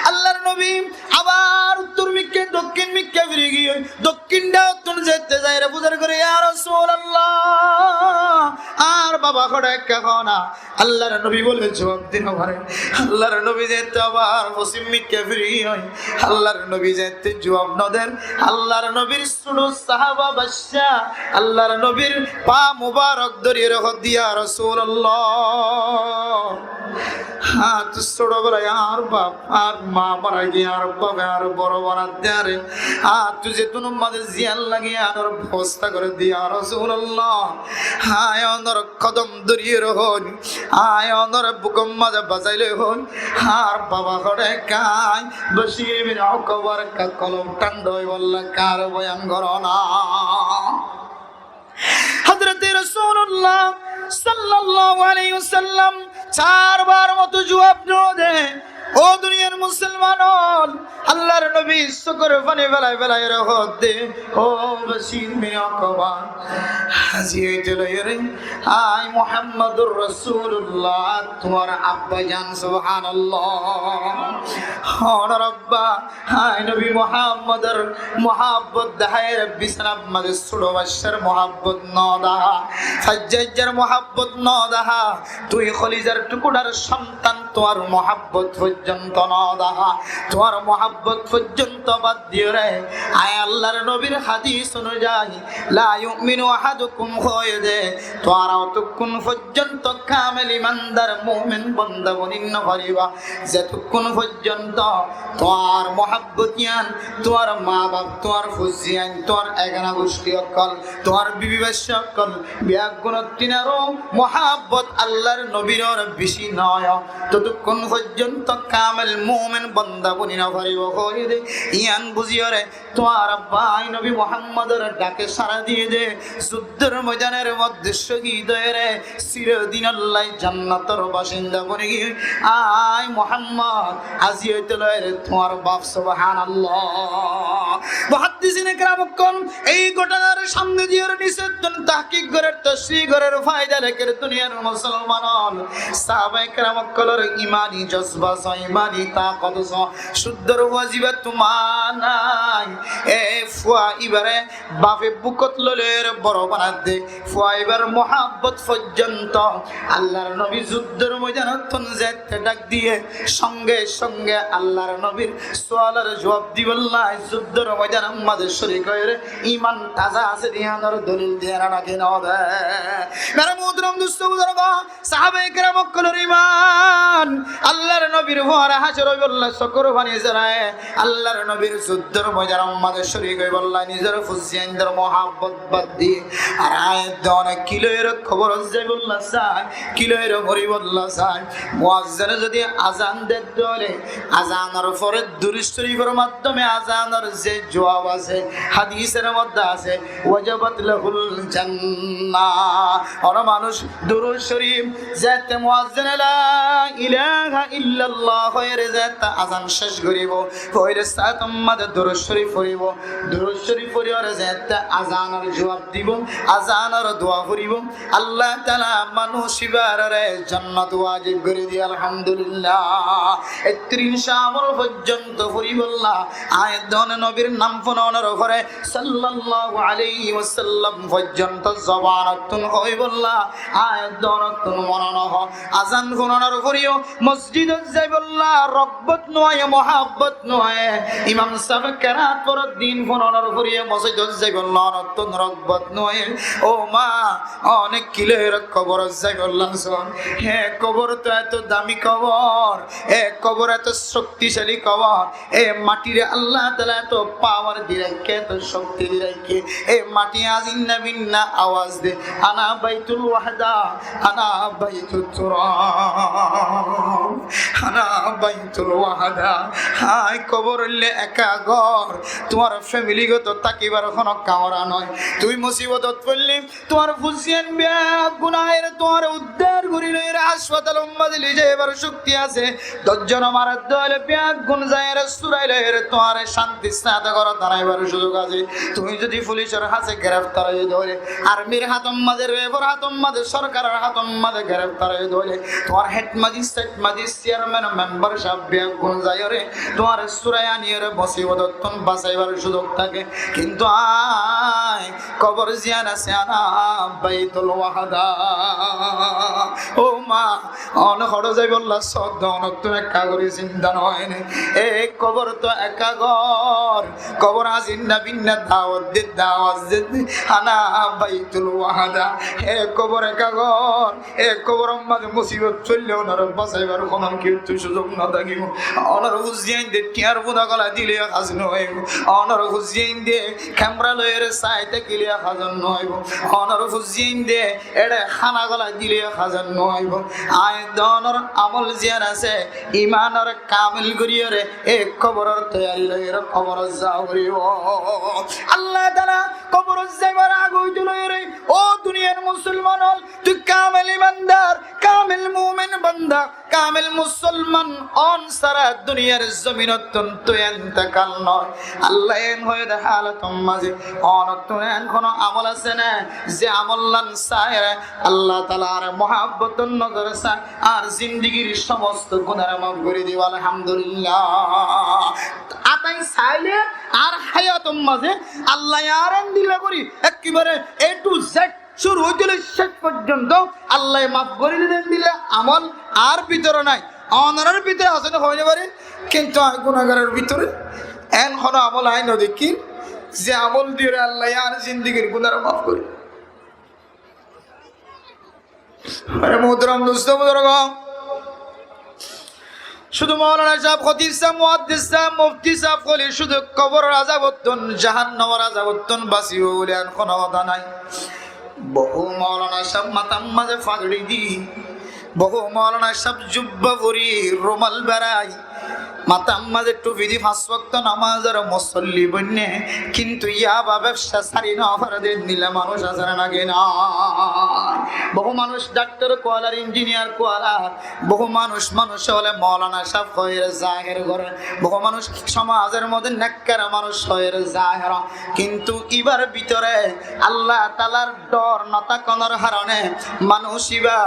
Allar nobi abar uttór mikká, dokkín mikká firi giyói, dokkín dhákottún zaite zaiyóre fusár goré, "Ya Rosulallah, añár baba hoçé ekká hoóna." Allar nobi bóle, "Juab di no fare." Allar nobi zaite abar fosím mikká firi giyói. Allar nobi zaite juab no der. Allar nobir suço sahaba bacca Allar nobir paa mubarok dóriyóre hoódde, "Ya Rosulallah, añáttu suço bela añár baf, añár maa mara giyé, añár bafe añáre boro banadde añáre. Añáttu ze duniyar mazé ziyán lage, añár bebosta gorédde, ya Rosulallah. Aññí onor kodom dóriyóre hoóir, aññí onore bukor mazé bazai loi hoóir, añár baba hoçé ekká, Bacir bin Okbar ekká kolom thánda óibolla ekká añáre boyan goró na." Hozrote Rosulullah sallallahu alaihi wasallam saar bar moto juab no de. Ó duniyar musolman ól, Allar nobi sukor fani félai félai hoódde, "Ó Bacir bin Okbar, aijja óite loiyóre aññí Muhammadur Rosulullah, tuáñr abbajan." Subhanallah. Onor abba Aññí nobi Muhammador muhábbot deháiyore bisánar mazé suço baccár muhábbot no dehá, faijjaijjar muhábbot no dehá, tui holizar tukurar sontan, tuáñr muhábbot foijjonto no dehá, tuáñr muhábbot foijjonto bad diyóre aññí Allar nobir hadis onuzai, "La yu'minu ahadukum" hoiyé de, tuáñra otokkún foijjonto kamel imandar mumin bonda boni no faribá, zetukkún foijjonto tuáñr muhábbot yián, tuáñr maa baf, tuáñr fuain, tuáñr egana gucthí ókkol, tuáñr bibi bacca ókkol, beggúnottú aró muhábbot Allar nobir uore beci no óibo, totukkún foijjonto kamel mumin bonda boni no faribá hoiyé de, yián buziyóre tuáñr abba aññí nobi Muhammador dhake sára diyé de, zuddor moidanor modde cóhid óiyore, Sirodinoloi jannator basinda boni giyói aññí Muhammad, aijja óite loiyóre tuáñr baf. Subhanallah. Muhaddisine keram ókkol ei góthonar samne diyóre nisottún tahkik gorer, toshrih gorer, faida leker. Duniyar musolman ól, sahabaye keram ókkolor imani jozba só, imani takot só, suddor fua zibattu maa nai, e fua ibare bafe bukot loi loiyóre boro banadde, fua ibar muhábbot foijjonto Allar nobi zuddor moidanottún zette dhak diyé, songe songe Allar nobir sualor juab dibolla zuddor moidanor mazé córik óiyore iman taza asé de yiánor dolil diye na naki no de? Mere muhtaram dustó buzurgó, sahabaye keram ókkolor iman, Allar nobir fuare hácor óibolla sukor fani zaraye, Allar nobir zuddor moidanor mazé córik óibolla nizor fuaindor muhábbot bad diyé. Ar aññí edde one ki loiyóre koborot zaibolla sai, ki loiyóre moribolla sai. Muazzine zodi azan dedde óile, azanor fore durud córifor maddome azanor ze juab asé, hadisor modde asé, "Wajabat lahul jannah." Hono manúc durud córif zette muazzine la ilaha illallah hoiyóre zette azan céc goribo, foila saator mazé durud córif foribo, durud Córif foriyóre zeéñtte azanor juab dibou, azanor dua foribóu, Allah taala manúic íbaré jannat wajib gorí diyé, alhamdulillah. Ettó incá amol foijjonto foribólla, aññí dóne nobir nam fononor uore, sallallahu alaihi wasallam foijjonto zobanottún hoibólla, aññí dónottún mone no hoó. Azan fononor uore yó mosjidot zaibolla rogbot no aiyé, muhabbot no aiyé. Imam sábe kerat forer din fononor uore yó mosjidot zaibolla onottún rogbot no aiyé. Ó ma, one kilóre koborot zaibolla son. Hé kobor to eto dami kobor, e kobor eto cokticali kobor, e matire Allah taala eto pawar di raikké, eto cokti di raikké. E mati azinna binna awaz de, "Ana baitul wahda, ana baitul turab, ana baitul wahda." Aññí kobor óile eka gór, tuáñr femili goto tákibar hono kamra nái. Tui musibotot foille tuáñr fuain beggún aiyóre tuáñre uddar gorí loiyóre háspatalommá loi zaibar cokti asé. Doc zone marat dóile beggún zaiyóre surai loiyóre tuáñre cántir sáñte górot anaibar cúzuk asé. Tui zodi fulicor háte gereftar óiyo dóile, armir hátommá, refor hátommá, sorkaror hátommá gereftar óiyo dóile, tuáñr hed majis, sed majis, cearmen, membar sáb beggún zaiyóre tuáñre surai aniyóre musibotottún basaibar cúzuk táke. Kintu aññí kobor ziyán asé, ana baitul wahda. Ó ma, one hoçé zaibolla soddo, onottún ekka gorí sinta no óine. E kobor to eka gór, kobor azinna binna dawot de, dawot de, ana baitul wahda. E kobor eka gór, e koboror mazé musibot foille onore basaibar hono kessú cúzuk no tákibo. Onor fuain de tiañr fuda gola dile haz no óibo. Onor fuain de kemera loiyóre sai tákile haz no óibo. Onor fuain de ére hána gola dile haz no óibo. Aññí dónor amol ziyán asé, imanore kamil goríyore e koboror toiyari loiyóre koborot za foribó. Allah taala koborot zaibar age óite loiyóre, ó duniyar musolman ól, tui kamil imandar, kamil mumin banda, kamil musolman on sára duniyar zominottún tui entekal no ói. Allah en hoiyé de halotor mazé, onottún en hono amol asé né, ze amollán saiyóre Allah taala añáre muhabbotor nozore sai, añár zindigir somosto gunáre maf gorí dibo, alhamdulillah. Aññí saile añár hayator mazé Allah añáre endilla gorí ekkebare A to Z, cúru óite loi céc foijjonto Allah maf gorí diyé de endilla amol añár bútore nái. Onorar bútore asé né hoói no fari, kintu aññí gunágaror bútore en hono amol aññí no dekí ze amol diyóre Allah añár zindigir gunáre maf gorí. Mere muhtaram dustó buzurgo, cúdu moulana sáb, hótib sáb, muhaddis sáb, mufti sáb ókkole cúdu koboror azabottún, jahannamor azabottún basibo buli en hono hotá nái. Bohú moulana sáb matar mazé fagori di, bohú moulana sáb jubba fori, rumal berai, matar mazé tufi di, fañs wokto nomazor musolli boinné, kintu yaba bebsa sári no fare de endilla manúic asé né naki nái? Bohú manúic daktor kuwala, injiniyar kuwala, bohú manúic, manúic ókkole moulana sáb hoiyóre zaher goré, bohú manúic somazor modde nekkar manúic hoiyóre zaher, kintu ibar bútore Allah taalar dor no tákanor harone manúic iba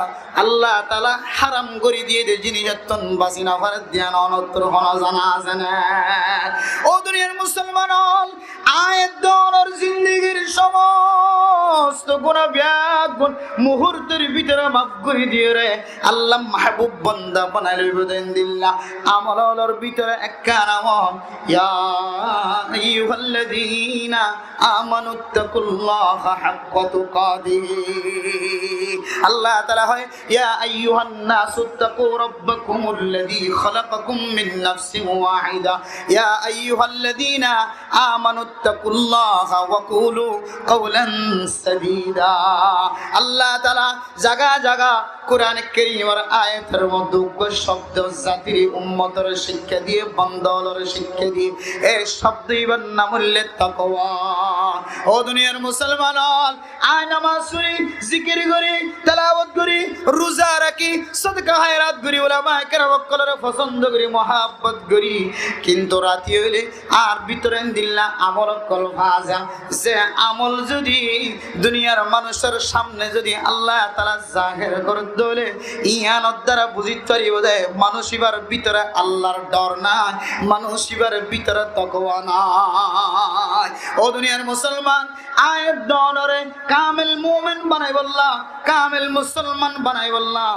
Allah taala haram gorí diyé de zinisottún basi no fare de yián onottor hono zana asé né? Ó duniyar musolman ól, aññí dónor zindigir somosto guná beggún muhurtor bútore maf gorí diyóre Allah mahbub banda banai loibo de endilla amol ólor bútore ekkán amol, ya ayyuhallazina آمنوا اتقوا الله حق تقاته. Allah taala hoó, يا أيها الناس اتقوا ربكم الذي خلقكم من نفس واحدة. يا أيها الذين آمنوا اتقوا الله وقولوا قولا سديدا. Allah taala zaga zaga Kuran Kerimor ayator modde uggwá cobdo zatir, ummotor cikka diyé, banda ólor cikka diyé. E cobdo ibar nam óilde takwa. Ó duniyar musolman ól, aññí nomaz fori, zikir gorí, telawot gorí, ruza rakí, sodka háirat gorí, ulamaye keram ókkolore fosondo gorí, muhabbot gorí, kintu rati óile añár bútore Endilla amol ókkol fa za, ze amol zodi duniyar manúcor samne zodi Allah taala zaher gorí dóile, iyanor duara buzí faribó de manúc íbar bútore Allahr dor nai, manúc íbar bútore tokwa nai. Ó duniyar musolman, aññí eddúnore kamel mumin banaibólla, kamel musolman banaibólla,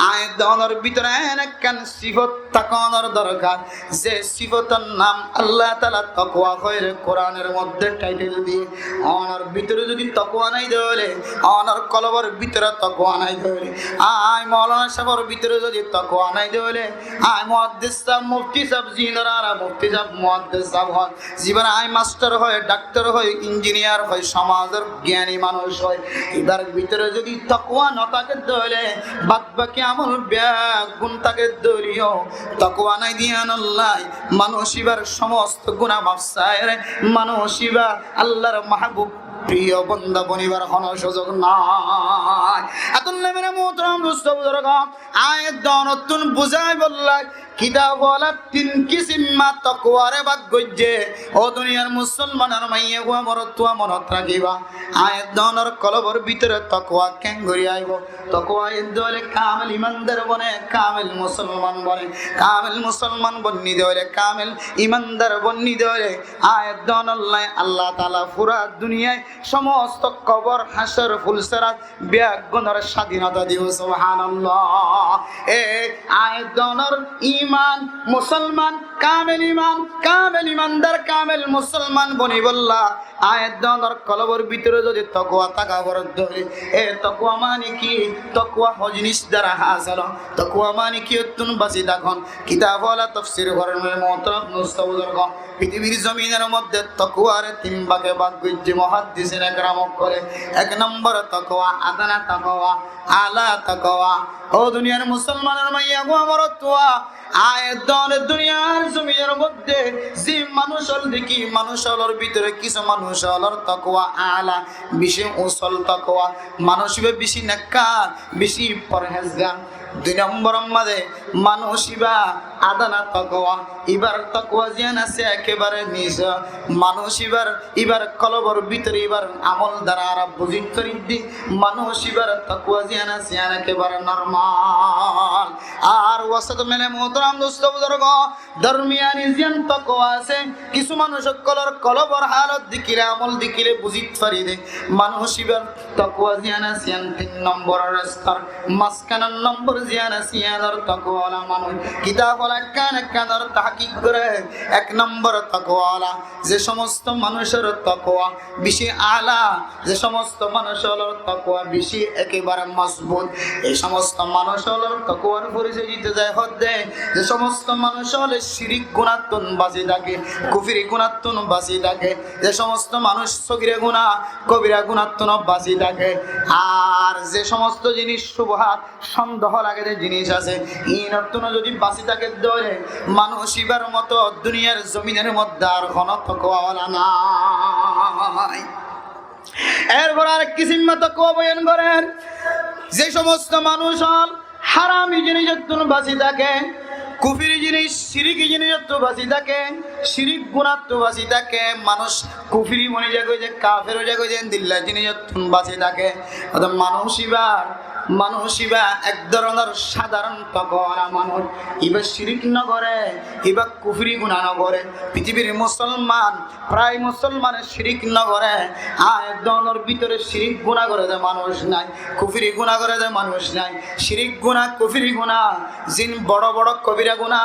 aññí eddúnor bútore en ekkán sifot tákanor dorkar, ze sifotor nam Allah taala tokwa hoiyóre Kuranor modde thaithel diyé. Ónor bútore zodi tokwa nai dóile, ónor kolbor bútore tokwa nai dóile, aññí moulana sábor bútore zodi tokwa nai dóile, aññí muhaddis sáb, mufti sáb, zinor añára mufti sáb, muhaddis sáb hoór, zibáre aññí mastor hoi, daktor hoi, injiniyar hoi, somazor giyani manúc hoi, íbar bútore zodi tokwa no táke dóile, bad baki amol beggún táke dóileyó, tokwa nai de yíanolla manúc íbar somosto guná maf saiyóre, manúc íba Allahr mahbub priyo bonda bonibar hono suzuk nai. Etolla mere muhtaram dustó buzurgo, aññí eddúnottún buzáibolla kitab wala tin kisimma tokware bak goijjé. Ó duniyar musolmanor maiyafua morotfua, monot rakíba, aññí eddúnor kolbor bútore tokwa keéngorí aibó? Tokwa aiyé dóile kamel imandar bone, kamel musolman bone. Kamel musolman bonni dóile, kamel imandar bonni dóile, aññí eddúnolla Allah taala fura duniyai somosto kobor, hácor, fulsirat beggúnore sádinota dibó. Subhanallah. E aññí eddúnor iman, musolman, kamel iman, kamel imandar, kamel musolman bonibólla aññí eddúnor kolbor bútore zodi tokwa táka foré dóile, e tokwa mani ki? Tokwa hó jinis duara hásil ó? Tokwa mani ki? Óttun basi tákon. Kitab wala tofsir goron, muhtaram dustó buzurgo, pitibir zominor modde tokware tin bage bak goijjé muhaddisine keram ókkole. Ek nombor tokwa, adna tokwa, ala tokwa. Ó duniyar musolmanor maiyafua morotfua, aññí eddúne duniyar zominor modde ze manúc ól dekí, manúc ólor bútore kissú manúc ólor tokwa ala, beci usol tokwa, manúc íba beci nekkar, beci forhezgar. Dui nomboror maze manúc íba adna tokwa, íbar tokwa ziyán asé ekebare nise. Manúc íbar, íbar kolbor bútore íbar amol duara añára buzí faridde, manúc íbar tokwa ziyán asé yían ekebare normal. Ar wosat mele muhtaram dustó buzurgo, dormiyani ziyán tokwa asé, kissú manúc ókkolor kolbor halot dekíle, amol dekíle buzí fari de manúc íbar tokwa ziyán asé yían tin nomboror stor, mazkanor nombor ziyán asé yíanor tokwa wala manúc. Kitab wala ekkán ekkánor tahkik gore. Ek nombor tokwa wala, ze somosto manúc ólor tokwa beci ala, ze somosto manúc ólor tokwa beci ekebare mozbut, e somosto manúc ólor tokwar forisoy dito zai hoódde, ze somosto manúc óle cirik gunáttun basi táke, kufiri gunáttun basi táke, ze somosto manúc sogira guná, kobira gunáttun basi táke, ar ze somosto jinis cubuhat, sondoho lage de jinis asé, iínottún zodi basi táke dóile, manúc íbar moto duniyar zominor modde ar hono tokwa wala nai. Erfore arek kisimma tokwa boyan gorer, ze somosto manúc ól harami jinisottún basi táke, kufiri jinis, ciriki jinisottún basi táke, cirik gunáttun basi táke, manúc kufiri boni zagói de, kafer ói zagói de, endilla jinisottún basi táke. Óto manúc íbar, manúc íba ek dóronor sadaron tokwa wala manúc. Íba cirik no gore, íba kufiri guná no gore. Pitibir musolman, prai musolmane cirik no gore. Aññí eddúnor bútore cirik guná gore de manúc nai, kufiri guná gore de manúc nai. Cirik guná, kufiri guná, zin boro boro kobira guná,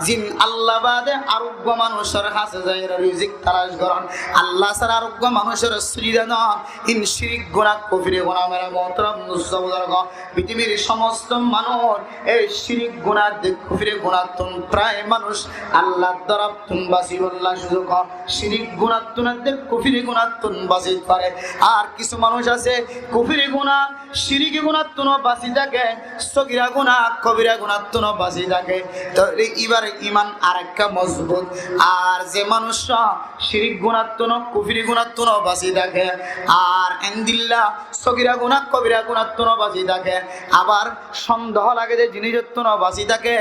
zin Allah bade ar uggwá manúc ólor hásé zaiyóre rizik talac goron, Allah sára ar uggwá manúc ólore sujida don, in cirik guná, kufiri guná. Mere muhtaram dustó buzurgo, pitibir somosto manúc e cirik guná de kufiri gunáttun prai manúc Allahr doroftun basibolla cúru goron. Cirik gunáttun de kufiri gunáttun basi fare. Ar kissú manúc asé kufiri guná, ciriki gunáttun basi táke, sogira guná, kobira gunáttun basi táke. Tóile íbar iman arekka mozbut. Ar ze manúc cirik gunáttun, kufiri gunáttun basi táke, ar endilla sogira guná, kobira gunáttun basi táke, táke, abar sondeho lage de zinisottún basi táke,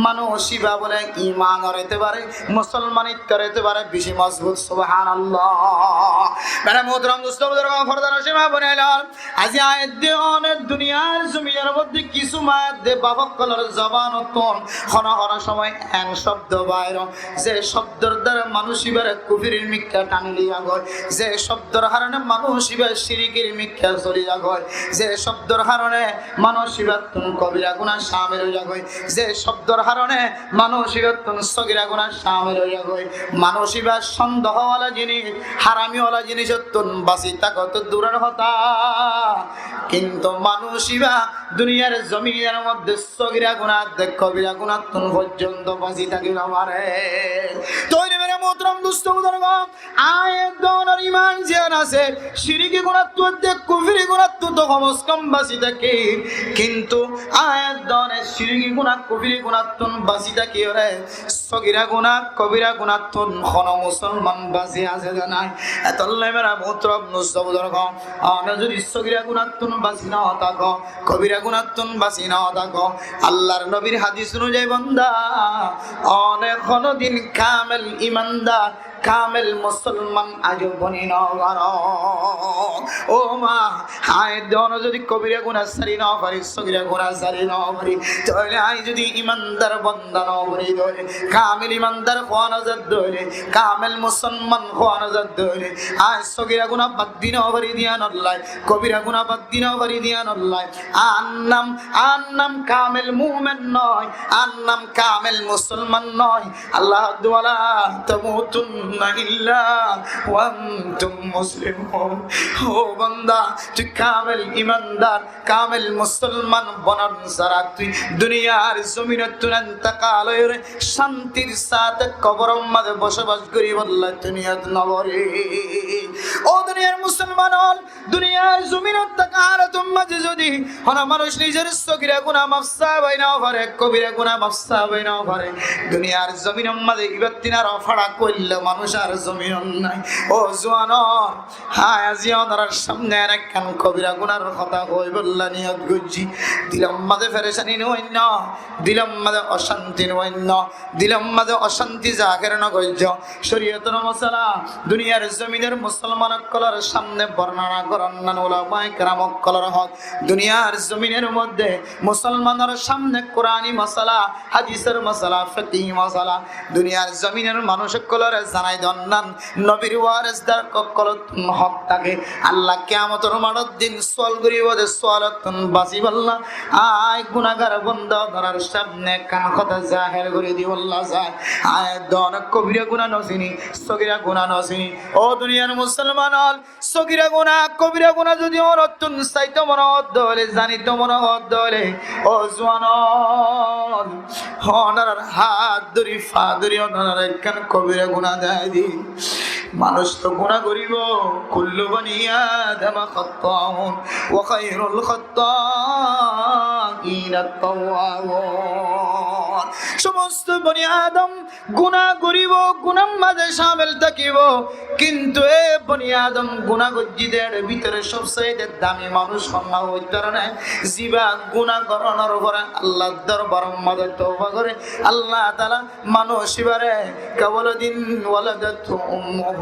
manúic íba bóle imanor etebare, musolmanittor etebare beci mozbut. Subhanallah. Mere muhtaram dustó buzurgo, fordanor sima bóinailor, aijja aññí duniyar zominor modde kissú maat de baf okkolor zobanottún hono hono somoi en cobdo bair ó, ze cobdor dara manúic íbare kufurir mikká tani loiyagói, ze cobdor harone manúic íba cirikir mikká soli zagói, ze cobdor harone manúic íbattún kobira guná camil ói zagói, ze cobdor harone manúic íbattún sogira guná camil ói zagói. Manúic íba sondeho wala zinis, harami wala zinisottún basi táka to duror hotá, kintu manúic íba duniyar zominor modde sogira guná de kobira gunáttún forzonto basi táki no fare. Tóile mere muhtaram dustó buzurgo, aññí duniyar iman ziyan asé, ciriki gunáttú de kufuri gunáttú to kom se kom basi táki, kintu aññí duniyar ciriki guná, kufuri gunáttún basi táki ore, sogira guná, kobira gunáttún hono musolman basi asé de nai. Etolla mere muhtaram dustó buzurgo, one zodi sogira gunáttún basi no táko, kobira gunáttún basi no táko, Allar nobir hadis onuzai banda, one hono din kamel imandar, kamel musolman aijjó boni no faro. Ó ma, aññí duniyar zodi kobira guná sari no fari, sogira guná sari no fari, tóile aññí zodi imandar banda no boni de óile, kamel imandar hoó no za de óile, kamel musolman hoó no za de óile, aññí sogira guná bad di no fari de yíanolla, kobira guná bad di no fari de yíanolla, añár nam, añár nam kamel mumin no, añár nam kamel musolman no. Allah hoó de, "Wala tamutunna illa wa antum muslimun." Ó banda, tui kamel imandar, kamel musolman bonor sára tui duniyar zominottún entekal ói ore cantir sáte koboror modde bosabas goríbolla tui niyot no gorí. Ó duniyar musolman ol, duniyar zominot táka halotor modde zodi hono manúic nizor sogira guná maf sai no fare, kobira guná maf sai no fare, duniyar zominor modde íbattún aró fárak óile manúic ar zominot nai. Ó zuwan ol, aññí aijjó onorar samne ekkán kobira gunar hotá hoibolla niyot goijjí. Dilor modde ferecani no ainno, dilor modde ocanti no ainno, dilor modde ocanti zaher no goijjó. Coriyotor mosola, duniyar zominor musolman okkolor samne bornona goron nan ulamaye keram okkolor hok. Duniyar zominor modde musolmanor samne Kurani mosola, hadisor mosola, fekhi mosola, duniyar zominor manúic okkolore zanai don nan, nobir warisdar okkolottún hok táke. Allah kiyamotor maçot din sual goríbo de, sualottún basibolla aññí gunagar banda onorar samne ekkán hotá zaher gorí dibolla sai. Aññí duniyar kobira guná no sini, sogira guná no sini. Ó duniyar musolman ol, sogira guná, kobira guná zodi onottún saito mone hoó de óile, zanito mone hoó de óile, ó zuwan ol, onorar hát dóri, fa dóri onorar ekkán kobira guná dai di. Manúic to guná goríbo, kullu bani Adama khatta'un wa khairul khatta'ina at-tawwabun. Somosto boni Adam guná goríbo, gunar modde camil tákibo, kintu e boni Adam guná goijjé de, er bútore sobsaite dami manúic hon hoitar ne, ziba guná goronor fore Allar dorbaror modde touba gore, Allah taala manúic ibare kawaladin waladathu ummuhu,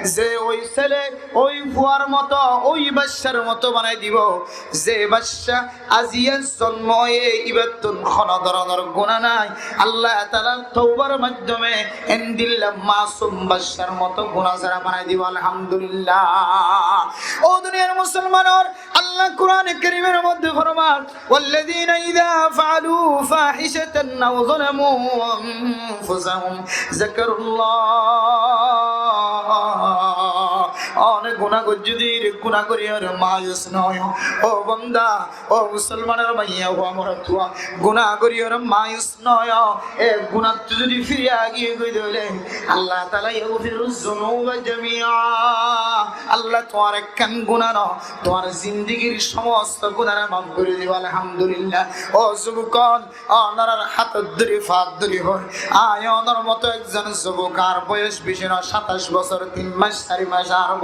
ze ói sele ói fuar moto, ói baccar moto banai dibo, ze bacca aijja zonmo óiye, íbattún hono doronor guná nai. Allah taala toubar maiddome endilla masum baccar moto guná sára banai dibo. Alhamdulillah. Ó duniyar musolman ol, Allah Kurane Kerimor modde formar, "Wallazina iza fa'alu fahishatan aw zalamu anfusahum zakarullah." One guná goijjó de, guná gorí ore mayus no óiyo. Ó banda, ó musolmanor maiya fua, morot fua, guná gorí ore mayus no óiyo. E gunáttú zodi firi aigiyó goi de óile, Allah taala yaghfiru zunuba jamia. Allah tuáñr ekkán guná no, tuáñr zindigir somosto gunare maf gorí dibo. Alhamdulillah. Ó zubok ol, onorar hátot dóri, fat dóri hoi, aññí onor moto ekzon zubok, añár boyos beci no, sataic bosór, tin mac, sari mac añár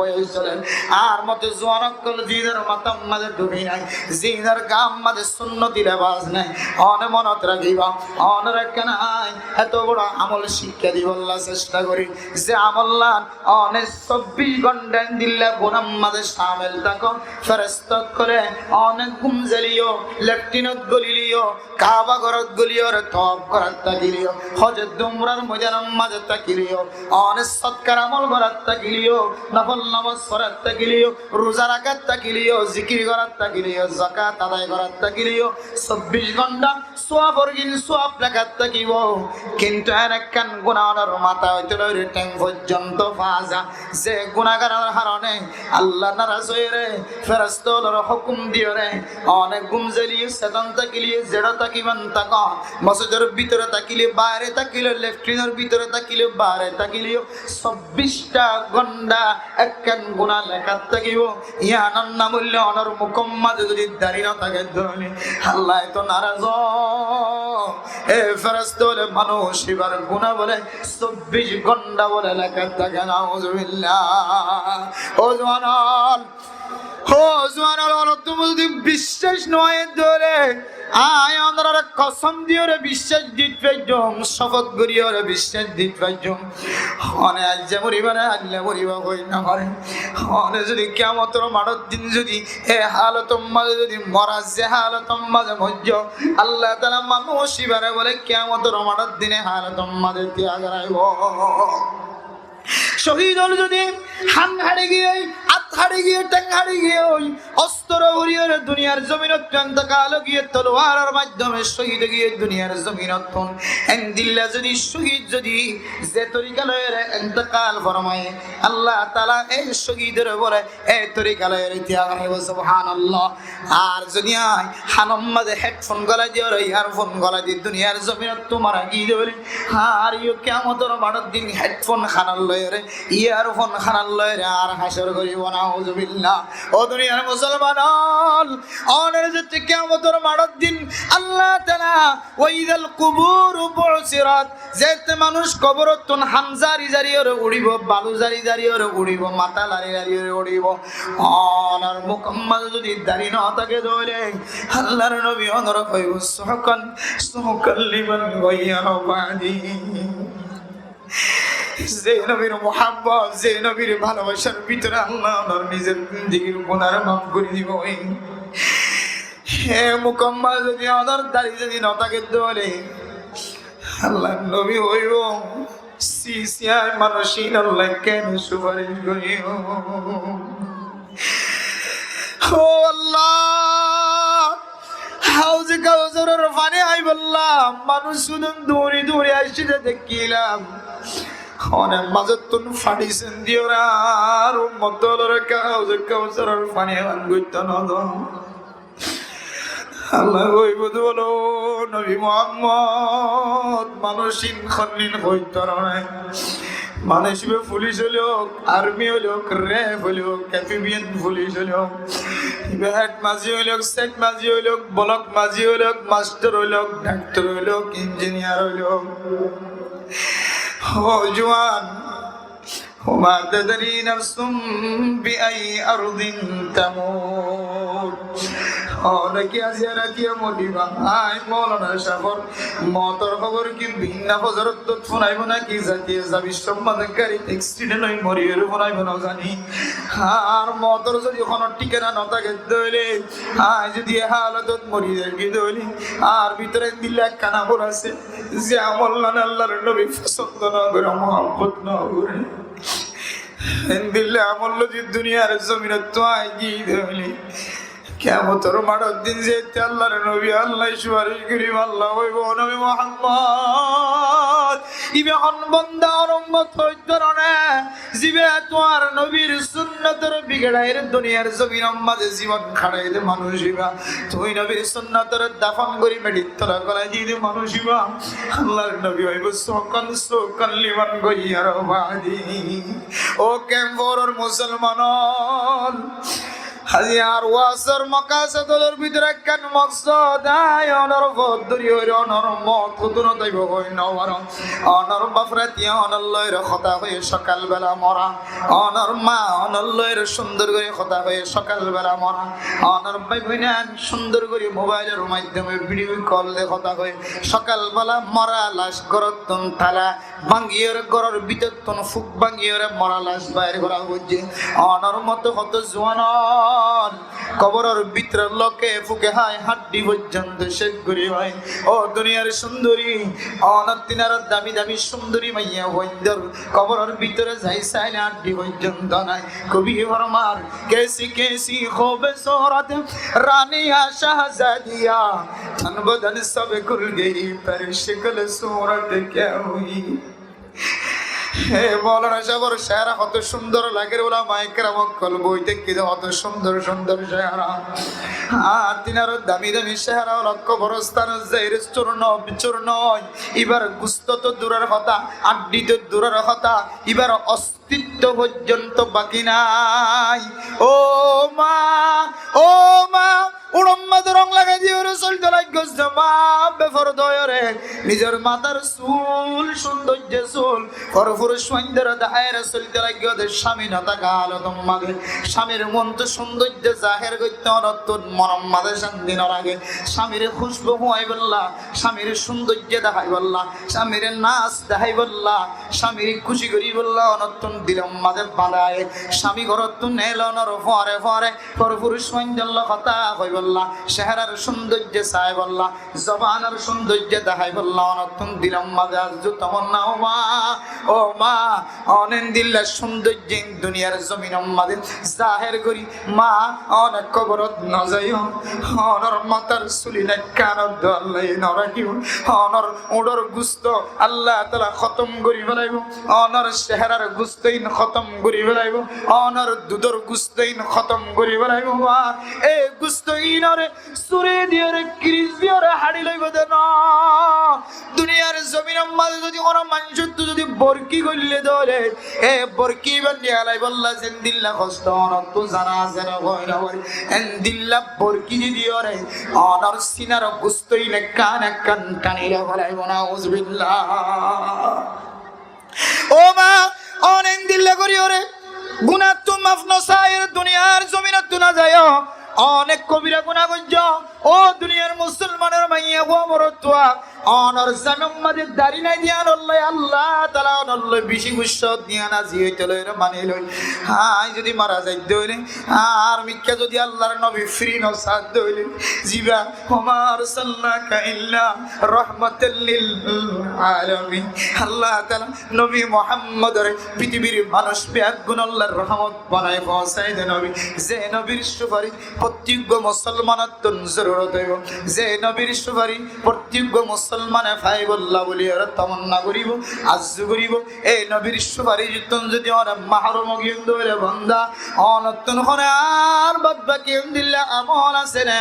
Ar moto zuan ókkol, zinor matár mazé dhubi nai, zinor gaar mazé sunnoti lebas nai, one monot rakíba, onor ekkán ai eto boro amol cíkka dibolla cesta gorí, ze amollán one sobbic gonthá endilla gunar mazé camil táko, feresta ókkole one gúm zeliyó, leftinot goliliyó, Kaaba górot goliyóre toaf gorát tákiliyó, hoj umrar moidanor mazé tákiliyó, one sodkar amol gorát tákiliyó, nofol nomaz forát tákiliyó, ruza rakát tákiliyó, zikir gorát tákiliyó, zakat adai gorát tákiliyó, sobbic gonthá suafor gin suaf lekát tákibo. Kintu en ekkán guná onor matá óite loire theng foijjonto faza, ze gunáganor harone Allah naraz óiyore, feresta ókkolore hókum diyore, one gúm zeliyó, setan tákiliyó, zeçé tákiban táko, mosjidor bútore tákiliyó, baáre tákiliyó, leftinor bútore tákiliyó, baáre tákiliyó, sobbic ta gonthá ekkán guná lekát tákibo. Yiánor nam óilde onor mukór mazé zodi dari no táke de óile Allah eto naraz ó. E feresta ókkole, manúc ibar guná bole sobbic gonthá bole lekát táke, nauzubillah. Ó zuan ókkol, ó zuan ókkol, onor tuáñra zodi biccác no óiye de óile, añí onoráre kosom diyóre biccác dit faijjum, cófot goriyóre biccác dit faijjum. One aijja moriba né, ailla moriba hoi no fare. One zodi kiyamotor maçor din zodi e halotor mazé zodi mora, ze halotor mazé moijjó, Allah taala manúc ibare bole kiyamotor maçor din e halotor mazé tiyag goraibo. Cóhid ókkol zodi han hári giyé, át hári giyé, theng hári giyé, ostro goriyóre duniyar zominottu entekal giyé, tolwaror maiddome cóhid giyé duniyar zominottu. Endilla zodi cóhid zodi ze torika loiyóre entekal formaye, Allah taala e cóhidore bole e torika loiyóre tiyag goraibo, subhanallah. Ar zodi añí hanor mazé hedfon golai diyóre, iyarfon golai di duniyar zominottu mara giyé de óile, ar iyó kiyamotor maçor din hedfon hanot loiyóre, iyarfon hanot loiyóre ar hácor goribo, nauzubillah. Ó duniyar musolman ókkol, onor zette kiyamotor maçor din Allah taala, "Wa idal kuburu bu'sirat", zette manúc koborottun ham zari zariyóre uçibo, balu zari zariyóre uçibo, matá lari zariyóre uçibo, onor mukór mazé zodi dari no táke de óile, Allahr nobi onore hoibo, "Suhkan, suhkan liman gayyara ba'di." Ze nobir muhabbot, ze nobir bálobasar bútore Allah onor nizor zindigir guná maf gori dibo. E mukór mazé zodi onor dari zodi no táke de óile, Allahr nobi hoibo, "Sisiyai manúc iín olla kene sufaric goriyo?" Ó Allah, Hauze Kausaror faní háibolla manúc cúdun duñri duñri aiccé de dekkílam. One mazottún faní sendiyóre ar ummot ókkolore Hauze Kausaror faní fán goittó no do. Allah hoibo de bóle, "Ó nobi Muhammod, manúc iín honnúa hoitó no né? Manúc ibá fulic óilok, armi óilok, ref óilok, KPBN fulic óilok, ibá hed mazi óilok, sed mazi óilok, blok mazi óilok, mastor óilok, daktor óilok, injiniyar óilok." Ó juwan, "Wa ma tadri nafsun bi ayyi ardin tamut." Ó, naki aijja ratiya moriba? Añí Moulana sáfor motor hóbor ki binna fozorot fúnaibo naki zatiya zabi sommat garit eksident ói moriyóre fúnaibo no zani. Ar motor zodi hono thikana no táke de óile, añí zodi e halotot mori zai de óile, ar bútore endilla ekkán amol asé, ze amollán Allahr nobi fosón no gore, muhabbot no gore. Endilla amol loi duniyar zominot añí giyí de óile, kiyamotor maçor din zette Allahr nobi Allah sufaric goribo, Allah hoibo, "Ó nobi Muhammod, ibá hon banda, hon ummot óito no né, zibá tuáñr nobir sunnotor bigeçaire duniyar zominor maze zibon kaçai de manúc ibá? Tui nobir sunnotore dafon gori meçir tola golai di de manúc ibá?" Allahr nobi hoibo, "Suhkan, suhkan liman gayyara ba'di." Ó kemfor musolman ókkol, Aijja añár wazor mokasod óilor bútore ekkán moksod, añí onor fot dóri hoir, onor moot hodún óibo hoi no faro. Onor baf rati onor lói hotá hoiye sokal bela mora. Onor ma onor lói cúndor gorí hotá hoiye sokal bela mora. Onor bái boin cúndor gorí mobailor maiddome video call de hotá hoiye sokal bela mora. Lac górot tún tala báñgiyore, góror bútorottún fuk báñgiyore mora lac bair gora óiye. Onor moto hoto zuan ókkol koboror bútore loke fuke hái, hañddi foijjonto céc gorí félaiye. Ó duniyar cúndori, onor tin ar dami dami cúndori maiyafuaindor koboror bútore zai saile hañddi foijjonto nai. Kobi formar, کیسی کیسی خوبصورت رانیاں شہزادیاں، تن بدن سب کھل گئی، پر شکل صورت کیا ہوئی؟ He, Moulana sábor cehera hoto cúndor lager, ulamaye keram ókkol boi táikte hoto cúndor cúndor cehera. Añár tin ar dami dami cehera ókkol koborostan zaire cúrno bicúrno ói, ibar gusto to duror hotá, hañddi to duror hotá, ibar os- titto foijjonto baki nai. Ó ma, ó ma, uçor mazé rong lagai diyore sóilto laiggós de ma, beforda óiyore, nizor matar sul, cúndoijje sul, forfuruc fuaindore deháiyore sóilto laiggós de, cámi no táka halotor mazé, cámir muúntu cúndoijje zahér goitto onottún monor mazé cánti no lage, cámire kúcbu fuaibólla, cámire cúndoijje deháibólla, cámire nas deháibólla, cámire kúci goríbolla onottún dilor mazé bañdai. Cámi górottún neile onor fuare fuare forfuruc fuaindor loi hotá hoibólla, ceherar cúndoijje saibólla, zobanor cúndoijje deháibólla onottún dilor mazé arzu tomanna. Ó ma, ó ma, one endilla cúndoijje duniyar zominor mazé zahér gorí ma, one koborot no zaiyo, onor matar sul ekkán dóilla no rakíyo, onor uçor gusto Allah taala hótom gorí félaibo, onor ceherar gustoin hótom gorí félaibo, onor dudor gustoin hótom gorí félaibo. Ar e gustoinore suri diyore, kiris diyore hári loibo de no. Duniyar zominor mazé zodi hono manúcottu zodi borki goille dóile, e borki bandi alaibolla zendilla hosto onottú zana zana hoi no fari, endilla borki di diyore onor sinar gustoin ekkán ekkán tani loi félaibo, nauzubillah. Ó ma, one endilla goríyore gunattú maf no saiyore duniyar zominottú no zaiyo. One kobira guna goijjó. Ó duniyar musolmanor maiyafua morotfua, onor zaminor mazé dari nai de yíanolla Allah taala onor loi beci gussa de yían aijja óite loi re mani loi. Añí zodi mara zai de óile, ar mikká zodi Allar nobi firi no sa de óile, ziba وما أرسلناك إلا رحمة للعالمين. Allah taala nobi Muhammodore pitibir manúc beggúnolla rohmot banai foóñsai de nobi. Ze nobir sufaric fottí uggwá musolmanottún zorurot óibo, ze nobir sufaric fottí uggwá musolmane faibolla buli ore tamanna goríbo, arzu goríbo, e nobir sufaricottún zodi one mahrum ói giyum de óile banda, onottún hone ar bad baki endilla amol asé né,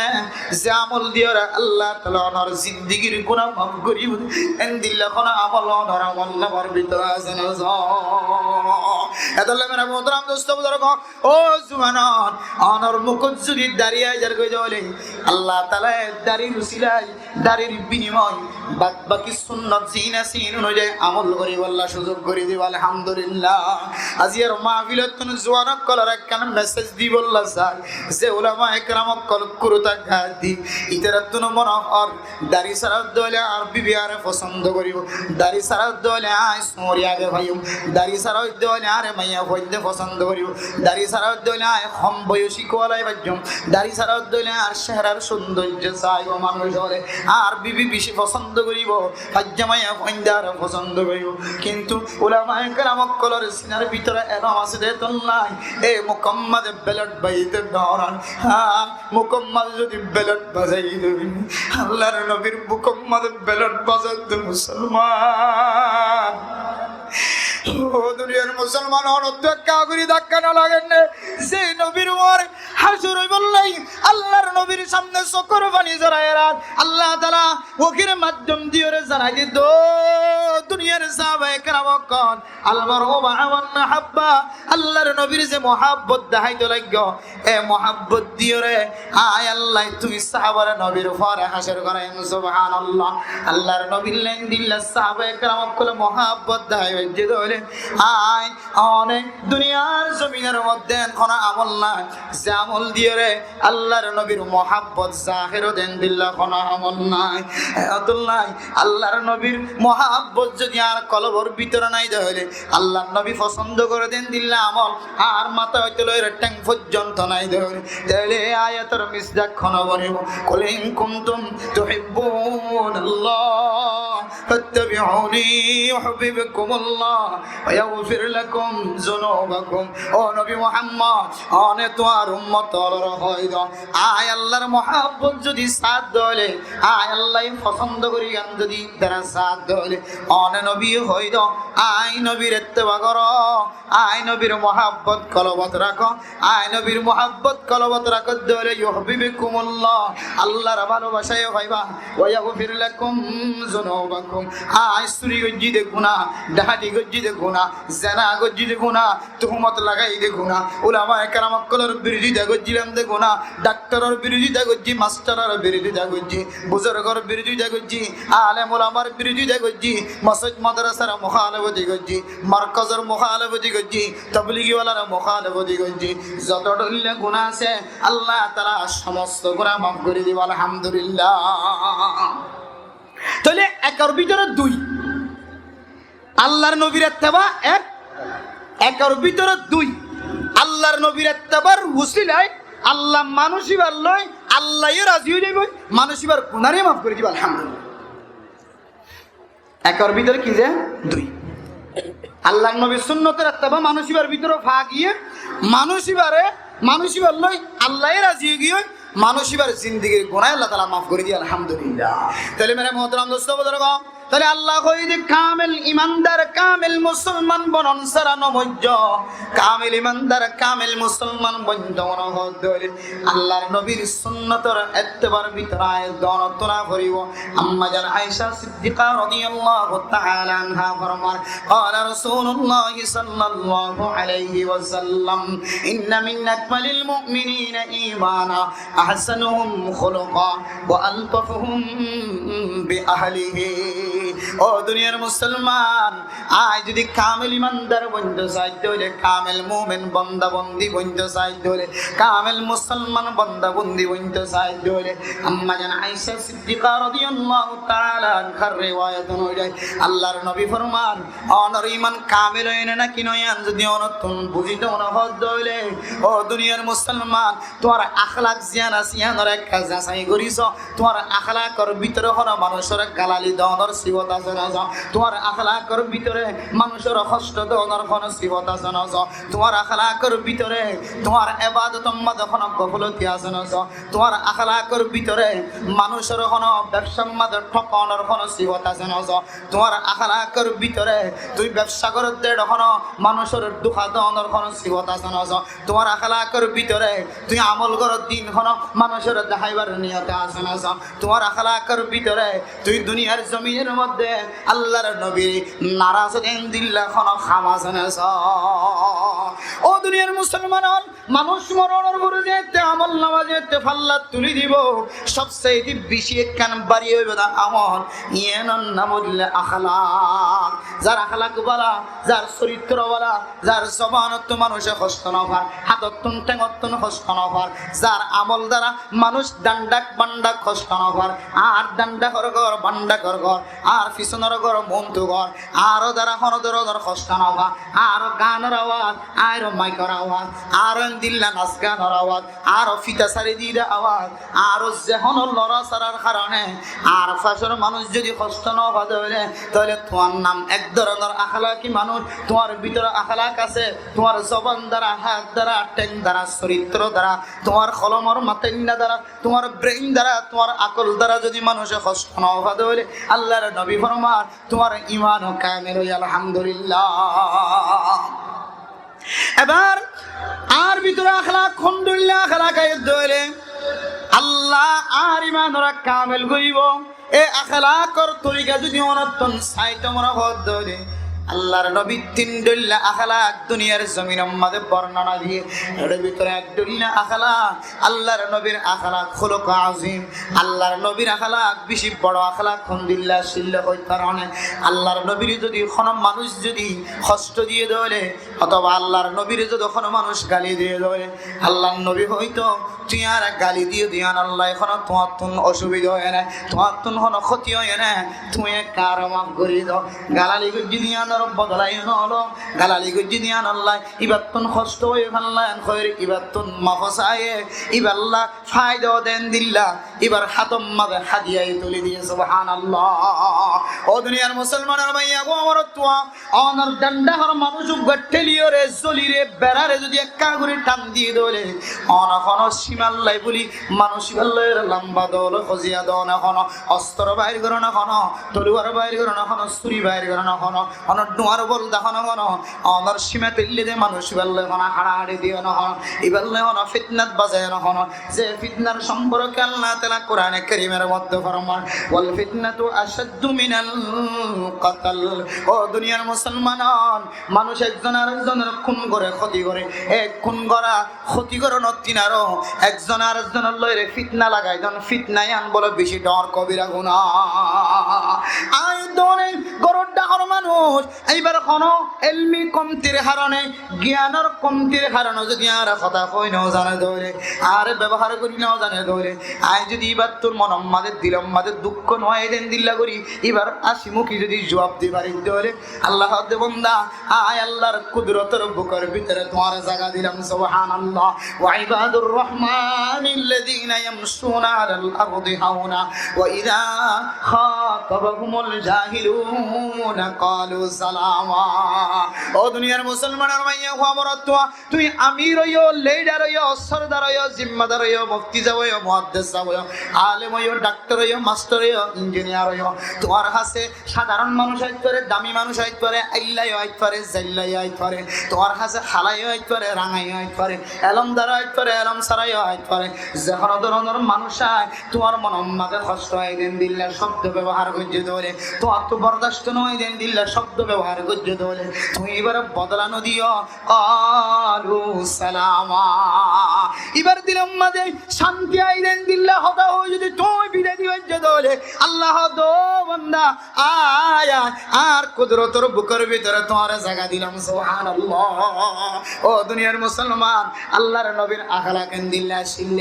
ze amol diyore Allah taala onor zindigir guna maf goríbo de, endilla hono amol onor amolnamar bútore asé né? Etolla mere muhtaram dosto buzurg, ó zubanon, onor mukot zodi dari aizar goi de óile, Allah taala e darir usilai, darir binimoy bad baki sunnot zin asé in onuzai amol goríbolla suzuk gorí dibo. Alhamdulillah. Aijjar mahfilottún zuwan ókkolore ekkán mesej dibolla sai, ze ulamaye keram ókkol kurta gadi, ítarattún mone hoór dari sára de óile añár bibi añáre fosóndo goríbo, dari sára de óile añí sóori age faiyum, dari sára de óile añáre maiyafuainde fosóndo goríbo, dari sára de óile añí hom boyoci kuwalai faijjum, dari sára de óile añár ceherar sundoijjo saibo manúc ókkole, añár bibi beci fosóndo goríbo, faijja maiyafuainde añáre fosóndo goríbo. Kintu ulamaye keram ókkolor sinar bútore elom asé de tolla e mukor mazé belot bazi de dóran. Há, mukor mazé zodi belot bazai de óile, Allar nobir mukor mazé belot bazai de musolman. Ó duniyar musolman, onottú ekká gorí dakka no lager né? Ze nobir uore hácor óibolla Allar nobir samne sokor faní zoraiyóre Alla taala wahir maiddom diyóre zanai diyé, duniyar sahabaye keram ókkol, al mar'u ma'a man ahabba, Allar nobir ze muhabbot deháito laiggó, e muhabbot diyóre añí Alla tuñí sahabare nobir fore hácor goraiyum, subhanallah. Allar nobir lói endilla sahabaye keram ókkole muhabbot dehái faijjé de óile añí one duniyar zominor modde en hono amol nai, ze amol diyóre Allar nobir muhabbot zahir ó de endilla hono amol nai. Etólla Allar nobir muhabbot zodi añár kolbor bútore nai de óile, Allar nobi fosón goré de endilla amol añár mata óite loi theng foijjonto nai de óile, tóile e ayator misdák hone bonibo? Qul in kuntum tuhibbunallah fattabi'uni yuhbibkumullah wa yaghfir lakum zunubakum. Ó nobi Muhammod, one tuáñr ummot ókkolore hoi do, añí Allar muhabbot zodi saá de óile, añí Allaye fosón gorí yián zodi dara saá de óile, one nobi hoi do, añí nobir etteba goró, añí nobir muhabbot kolbot rakó, añí nobir muhabbot kolbot rakó de óile yuhbibkumullah, Allar bálobacaye faiba, wa yaghfir lakum zunubakum, añí suri goijjí de guná, dahati goijjí de guná, zena goijjí de guná, tuhumot lagai de guná, ulamaye keram ókkolor birodita goijjílam de guná, daktoror birodita goijjí, mastoror birodita goijjí, buzurgor birodita goijjí, alem ulamar birodita goijjí, mosjid madrasar mukhalefoti goijjí, morkozor mukhalefoti goijjí, tobligi walar mukhalefoti goijjí, zoto dhoilla guná asé, Alla taala somosto guná maf gorí dibo, alhamdulillah. Tóile ekor bútore dui. Allar nobir etteba ek, ekor bútore dui. Allar nobir ettebar usilai Alla manúc ibar loi Allaye razi ói zaibo, manúc ibar gunáre maf gorí dibo, alhamdulillah. Ekor bútore ki ze? Dui. Allar nobir sunnotor etteba manúc ibar bútore fa giyé, manúc ibare, manúc ibar loi Allaye razi ói giyé, manúc ibar zindigir guná Alla taala maf gorí diye, alhamdulillah. Tóile mere muhtaram dosto buzurgo, tóile Alla hoi de kamil imandar, kamil musolman bonon sára no moijjo. Kamil imandar, kamil musolman bonto no hoó de óile Allar nobir sunnotor ettebar bútore añí dono tuna foribo. Amma jan Aisha Siddiqa radiyallahu taala anha formar, qala Rasulullah sallallahu alaihi wasallam, inna min akmalil mu'minina imana ahsanuhum khuluqa wa altafuhum bi ahlihi. Ó duniyar musolman, añí zodi kamil imandar bonto sai de óile, kamil mumin bonda bondi bonto sai de óile, kamil musolman bonda bondi bonto sai de óile, amma jan Aisha Siddiqa radiyallahu taala anhar riwayat onuzai Allar nobi formar, onor iman kamil óiye né naki no óiye yián zodi onottún buzito no hoó de óile, ó duniyar musolman, tuáñr akhlak ziyán asé yiánor ekka zasai gorí so. Tuáñr akhlakor bútore hono manúcore galali donor sifot asé né no? Tuáñr akhlakor bútore manúcore hosto donor hono sifot asé né no? Tuáñr akhlakor bútore tuáñr ebadotor maze hono gofloti asé né no? Tuáñr akhlakor bútore manúcore hono bebsar maze thokonor hono sifot asé né no? Tuáñr akhlakor bútore tui bebsa goró de hono manúcore duka donor hono sifot asé né no? Tuáñr akhlakor bútore tui amol goró de hono manúcore dahaibar niyot asé né no? Tuáñr akhlakor bútore tui duniyar zominor modde Allar nobir naraz óiye endilla hono ham asé né no? Ó duniyar musolman ol, manúc moronor fore zette amol nama zette fallat tuli dibo, sobsaite beci ekkán bari óibo de amol, yiánor nam óilde akhlak. Zar akhlak bála, zar soritro bála, zar zobanottún manúce hosto no far, hátottún thengottún hosto no far, zar amol dara manúc dandak bandak hosto no far, ar dandakor gór, bandakor gór, ar fisonor gór, muntu gór, ar dara hono doronor hosto no far, ar ganor awaz, ar maikor awaz, ar endilla nas ganor awaz, ar fita sari dida awaz, ar ze hono lora sarar karone ar facor manúc zodi hosto no fa de óile, tóile tuáñr nam ek doronor akhlaki manúc, tuáñr bútore akhlak asé, tuáñr zoban dara, hát dara, theng dara, soritro dara, tuáñr kolomor matainna dara, tuáñr brain dara, tuáñr akol dara zodi manúce hosto no fa de óile, Allar nobi formar, tuáñr iman kamil óiye, alhamdulillah. Ebar ar Tor akhlak hondilla akhlak aiyé dóile, Allah añár imanore kamil goríbo. E akhlakor torika zodi onottún saito mone hoó dóile, Allar nobir tin dóilla akhlak duniyar zominor mazé bornona diyé. Ere bútore ek dóilla akhlak, Allar nobir akhlak, huluk azim. Allar nobir akhlak beci boro akhlak, hondilla accíl hoit faron né? Allar nobire zodi hono manúc zodi hosto diyé dóile, otoba Allar nobire zodi hono manúc gali diyé dóile, Allar nobi hoito, tuñí añáre gali diyó de yían olla hono tuáñttún osubida óiye né, tuáñttún hono kóti óiye né, tuñí añáre maf gorí do. Galali goijjí de yíanor bodola yó no lo, galali goijjí de yían olla íbattún hosto óiye fán lá yían hoiyóre íbattún maf saiyé, íballa faida ó de endilla, íbar hátor mazé hádiya yó tuli diyé, subhánallah. Ó duniyar musolmanor báiyain, ó añár tuá, onor dhandha hor manúc uggwá theliyóre, zolire, berare zodi ekká gorí than diyé dóile, one hono címar lai buli manúc íbar loi lamba dóle hoziya dóne hono, ostro bair goró né hono, toluwar bair goró né hono, suri bair goró né hono, hono dhuar bol dahá né hono, onor címa theliyé de manúc íbar loi hono haçahaçi diyé né hono, íbar loi hono fitnat bazaiye né hono, ze fitnar somporke Allah taala Kurane Karimor modde forman, "Wal fitnatu ashaddu minal qatl." Ó duniyar musolman, manúc ekzon arekzonor kún goré, kóti goré. E kún gorá, kóti gorónor tin aró ekzon arekzonor loire fitna lagai don, fitna yían bóle beci dhoóñr kobira guná. Añí dóne goror dhahor manúc, íbar hono elmi komtir harone, giyanor komtir harone zodi añára hotá hoi no zane dóile, añára bebohar gorí no zane dóile, añí zodi íbattún monor mazé, dilor mazé dukko no aiyé de endilla gorí, íbar hási muki zodi juab di fari dóile, Allah hoó de, banda, añí Allar kudurotor bukor bútore tuáñre zaga dilam, subhánallah. وعباد الرحمن الذين يمشون على الأرض هونا وإذا خاطبهم الجاهلون قالوا سلاما. Ó duniyar musolmanor báiyain, ó añár tuá, tuñí amir óiyo, lidar óiyo, sordar óiyo, zimmadar óiyo, mufti sáb óiyo, muhaddis sáb óiyo, alem óiyo, daktor óiyo, mastor óiyo, injiniyar óiyo, tuáñr hásé sadaron manúc ait fare, dami manúc ait fare, ailla yó ait fare, zailla yó ait fare, tuáñr hásé hala yó ait fare, ranga yó ait fare, elomdar ait fare, elom sára yó ait fare, ze hono dóronor manúc ai, tuáñr monor mazé hosto ai de endilla cobdo bebohar goijjé dóile, tuáñttu bordasto no ói de endilla cobdo bebohar goijjé dóile, tuñí íbare bodola no diyó, قالوا سلاما. Íbar dilor mazé cánti ai de endilla hotá hoi zodi tuñí bidai di faijjó dóile, Allah hoó de, ó banda, añí añár kudurotor bukor bútore tuáñre zaga dilam, subhánallah. Ó duniyar musolman, Allar nobir akhlak endilla accíl,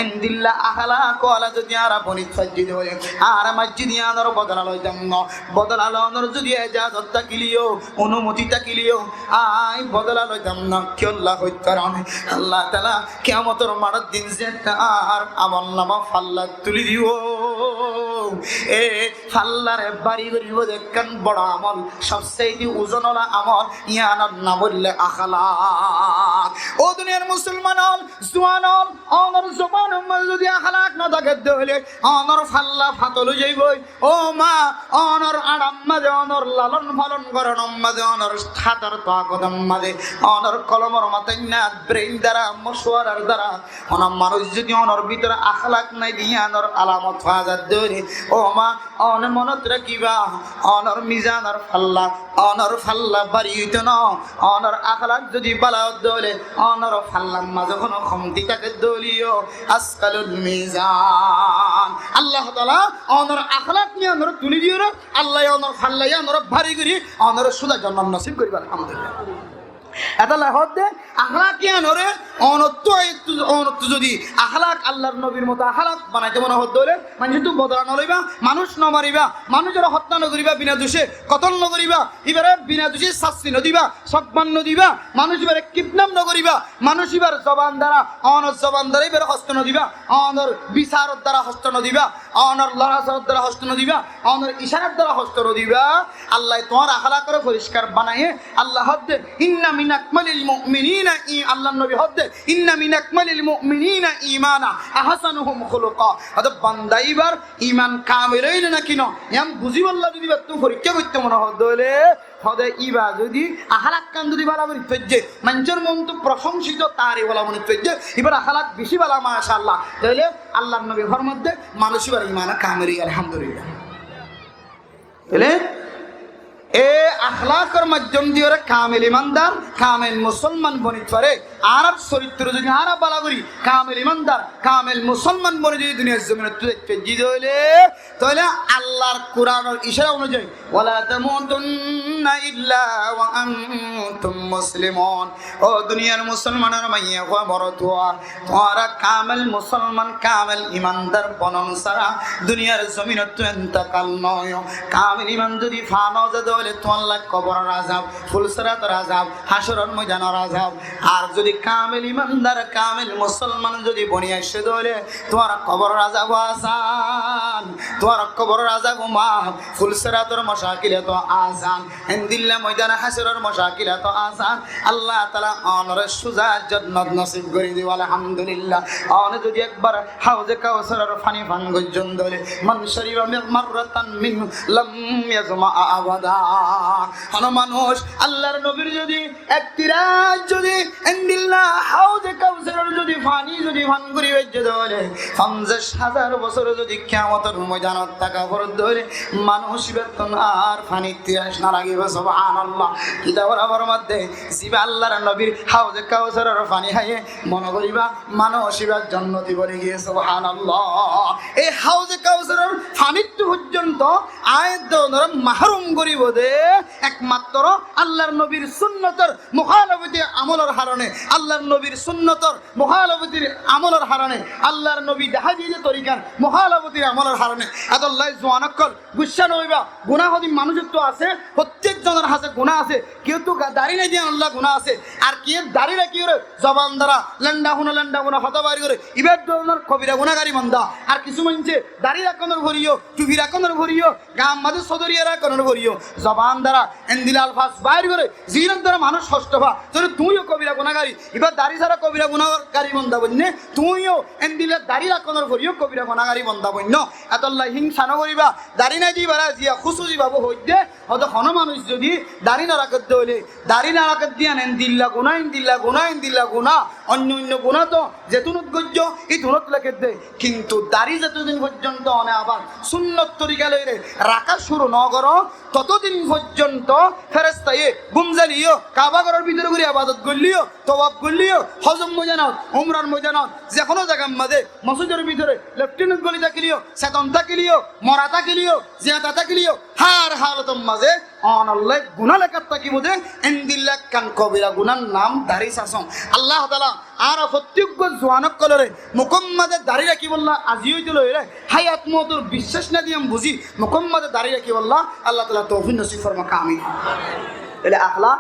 endilla akhlak ola zodi añára boni faijjí dóile, añára maijjí de yíanor bodola loitam no, bodola lonor zodi ejazot tákile yó, onumoti tákile yó, añí bodola loitam no, kiyólla hoitó faron né? Allah taala kiyamotor maçor din ze añár amolnama fallat tuli dibo, e fallare bari goríbo de ekkán boro amol, sobsaite uzon ola amol, yíanor nam óilde akhlak. Ó duniyar musolman ól, zuan ól, onor zobanor mazé zodi akhlak no táke dóile, onor falla fatol ói zaiboi. Ó ma, onor añçar mazé, onor lalon falon goronor mazé, onor hátor takotor mazé, onor kolomor matainna, brain dara, mocuwarar dara, hono manúc zodi onor bútore akhlak nai de yíanor alamot fa za dóile, ó ma, one monot rakíba, onor mizanor falla, onor falla bari óito no, onor akhlak zodi bála ó dóile, onor fallar mazé hono komti táke dóile yó, asqalul mizan. Allah taala onor akhlak yíanore tuli diyóre, Allah yíanor falla yíanore bari gorí, onore suda jonnot nosib goríbo, alhamdulillah. Etolla hoó de, akhlak yíanore onottú, onottú zodi akhlak Allar nobir moto akhlak banaito mone hoó dóile, manúcottu bodola no loiba, manúc no mariba, manúcore hottá no goríba, bina duce kotol no goríba, íbare bina duce sasti no diba, sokban no diba, manúc íbare kidnap no goríba, manúc íbar zoban dara, onor zoban dara íbare hosto no diba, onor bisaror dara hosto no diba, onor lorasor dara hosto no diba, onor icarar dara hosto no diba. Allah ye tuáñr akhlakore foriskar banaiye. Allah hoó de, "Inna min akmalil mu'minina i-," Allar nobi hoó de, "Inna min akmalil mu'minina imana ahsanuhum khuluqa." Hoó de banda íbar iman kamil óil né naki no, yián buzíbolla zodi íbattú forikká goittó mone hoó dóile, Hóde íba zodi ahlak kan zodi bála gorí faijje, maincór montú prosóngsito, tarif ola mone faijje, íbar ahlak beci bála, macállah. Tóile Allar nobi formar de, manúic íbar iman kamil óiye, alhamdulillah. Tóile e ahlakor maiddom diyóre kamil imandar, kamil musolman boni fare. Añárar corittro zodi añára bála gorí kamil imandar, kamil musolman boni zodi duniyar zominottú zai faijji de óile, tóile Allar Kuranor icára onuzayi, "Wala tamutunna illa wa antum muslimun." Ó duniyar musolmanor maiyafua, morotuwa, tuáñra kamil musolman, kamil imandar bonon sára duniyar zominottú entekal no óiyo. Kamil iman zodi fa no za de óile, tuáñlla koboror azab, fulsirator azab, hácoror moidanor azab. Ar zodi kamil imandar, kamil musolman zodi boni aiccé de óile, tuáñr koboror azab o asan, tuáñr koboror azab o maf, fulsirator mocakilat o asan. Endilla moidan hácoror mocakilat o asan. Allah taala onore suza jonnot nosib gorí dibo, alhamdulillah. One zodi ekbar Hauze Kausaror faní fan goijjón de óile, "Man shariba mi-, marratan minhu lam yazma abada." Hono manúic Allar nobir zodi ek tiras zodi endilla Hauze Kausaror zodi faní zodi fan gorí faijje de óile, fonzaic házar bosór zodi kiyamotor moidanot táka fore de óile, manúic íbattún ar fanír tiras no lagibo, subhanallah. Kitabor abar modde, ziba Allar nobir Hauze Kausaror faní háiye, mone goríba, manúic íba jonnoti boni giyé, subhanallah. E Hauze Kausaror faníttú foijjonto aññí de onore mahrum goríbo de, ekmatro Allar nobir sunnotor muhálafoti amolor harone, Allar nobir sunnotor muhálafotir amolor harone, Allar nobi dahá diye de torikan muhálafotir amolor harone. Etolla zuan ókkol, guccá no óiba, guná hodin manúicottú asé, fottek zonor hásé guná asé, kiyóttu ga-, dari nai diyan olla guná asé, ar kiyé dari rakíyore zoban dara lenda funa lenda funa hotá bair goré, íba ek dóronor kobira gunágari banda. Ar kissú maincé dari rakónor foriyó, tufi rakónor foriyó, gaar mazé sodoriya rakónor foriyó, zoban dara endilla alfaz bair goré, ziínor dara manúic hoctó fa, tóile tuñí yó kobira gunágari, íba dari sára kobira gunágari banda boinné, tuñí yó endilla dari rakónor foriyó kobira gunágari banda boinno. Etolla híngsa no goríba, dari nai di ibáre ziya kúsusi babe hoóidde, hóde hono manúic zodi dari no rakédde óile, dari no rakédde yián endilla guná, endilla guná, endilla guná, oinno oinno guná to zetúnot goijjó, ítúnot lekédde. Kintu dari zetodin foijjonto one abar sunnot torika loire raká cúru no goró, totodin foijjonto ferestaye gúm zaliyó, Kaaba goror bútore gori ebadot goilleyó, towaf goilleyó, hozor moidanot, umrar moidanot, ze hono zagar mazé, mosjidor bútore, leftinot goli tákileyó, seton tákileyó, mora tákileyó, ziyata tákileyó, hár halotor mazé onolla guná leká tákibo de, endilla ekkán kobira gunár nam dari sasón. Allah taala añára fottíggua zuan ókkolore mukór mazé dari rakíbolla azi óite loire, háyat moutor biccác nai de yián buzí, mukór mazé dari rakíbolla Allah taala toufik nosib formouk, amin. Tóile akhlak,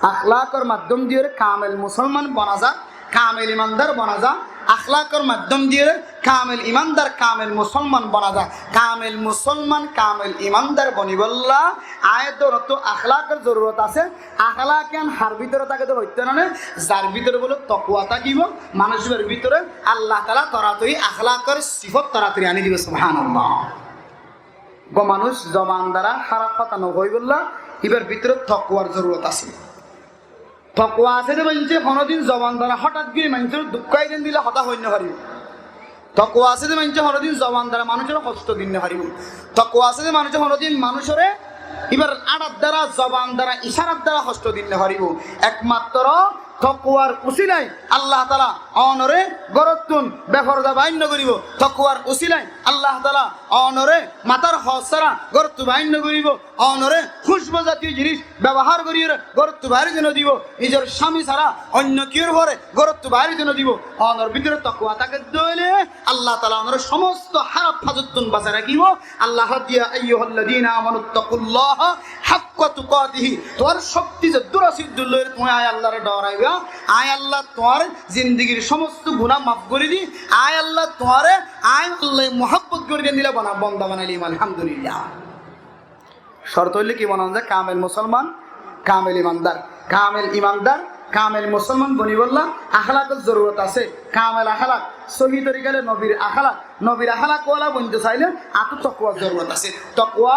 akhlakor maddom diyore kamil musolman bona za, kamil imandar bona za, akhlakor maddom diyore kamil imandar, kamil musolman bona za. Kamil musolman, kamil imandar bonibolla aññí de onottú akhlakor zorurot asé. Akhlak yián hár bútore táke de hoitó na né, zar bútore bóle tokwa tákibo, manúic íbar bútore Allah taala toratori akhlakor sifot toratori aní dibo, subhanallah. Uggwá manúic zoban dara háraf hotá no hoibolla, íbar bútore tokwar zorurot asé. Tokwa asé de maincé honodin zoban dara hótat gori maincóre dukká diyéndilla hotá hoi no faribo. Tokwa asé de maincé honodin zoban dara manúicore hoctó di no faribo. Tokwa asé de maincé honodin manúicore íbar áñçar dara, zoban dara, icárar dara hoctó di no faribo. Ekmatro tokwar usílai Allah taala onore górottún beforda bair no goribo. Tokwar usílai Allah taala onore matár hoos sára górottú bair no goribo. Onore kúcbu zatiyo jinis bebohár goriyóre górottú bair di no dibo. Nizor cámi sára oinno kiyór fore górottú bair di no dibo. Onor bútore tokwa táke de óile Allah taala onore somosto háraf fazottún basai rakíbo. Allah hoó de, "Ya ayyuhallazina amanu ittaqullaha hakka tukatihi." Tuáñr cókti zeddúr asé eddúr loire tuñí aññí Allare dhoraiba. Aññí Allah tuáñr zindigir somosto guná maf gori di. Aññí Allah tuáñre, aññí Allah muhabbot gori diyéndilla bana-, bonda banailím, alhamdulillah. Córt óile ki bonon za? Kamil musolman, kamil imandar. Kamil imandar, kamil musolman bonibolla akhlakor zorurot asé. Kamil akhlak, sóhi torika loi nobir akhlak, nobir akhlak wala bonito saile añáttu tokwar zorurot asé. Tokwa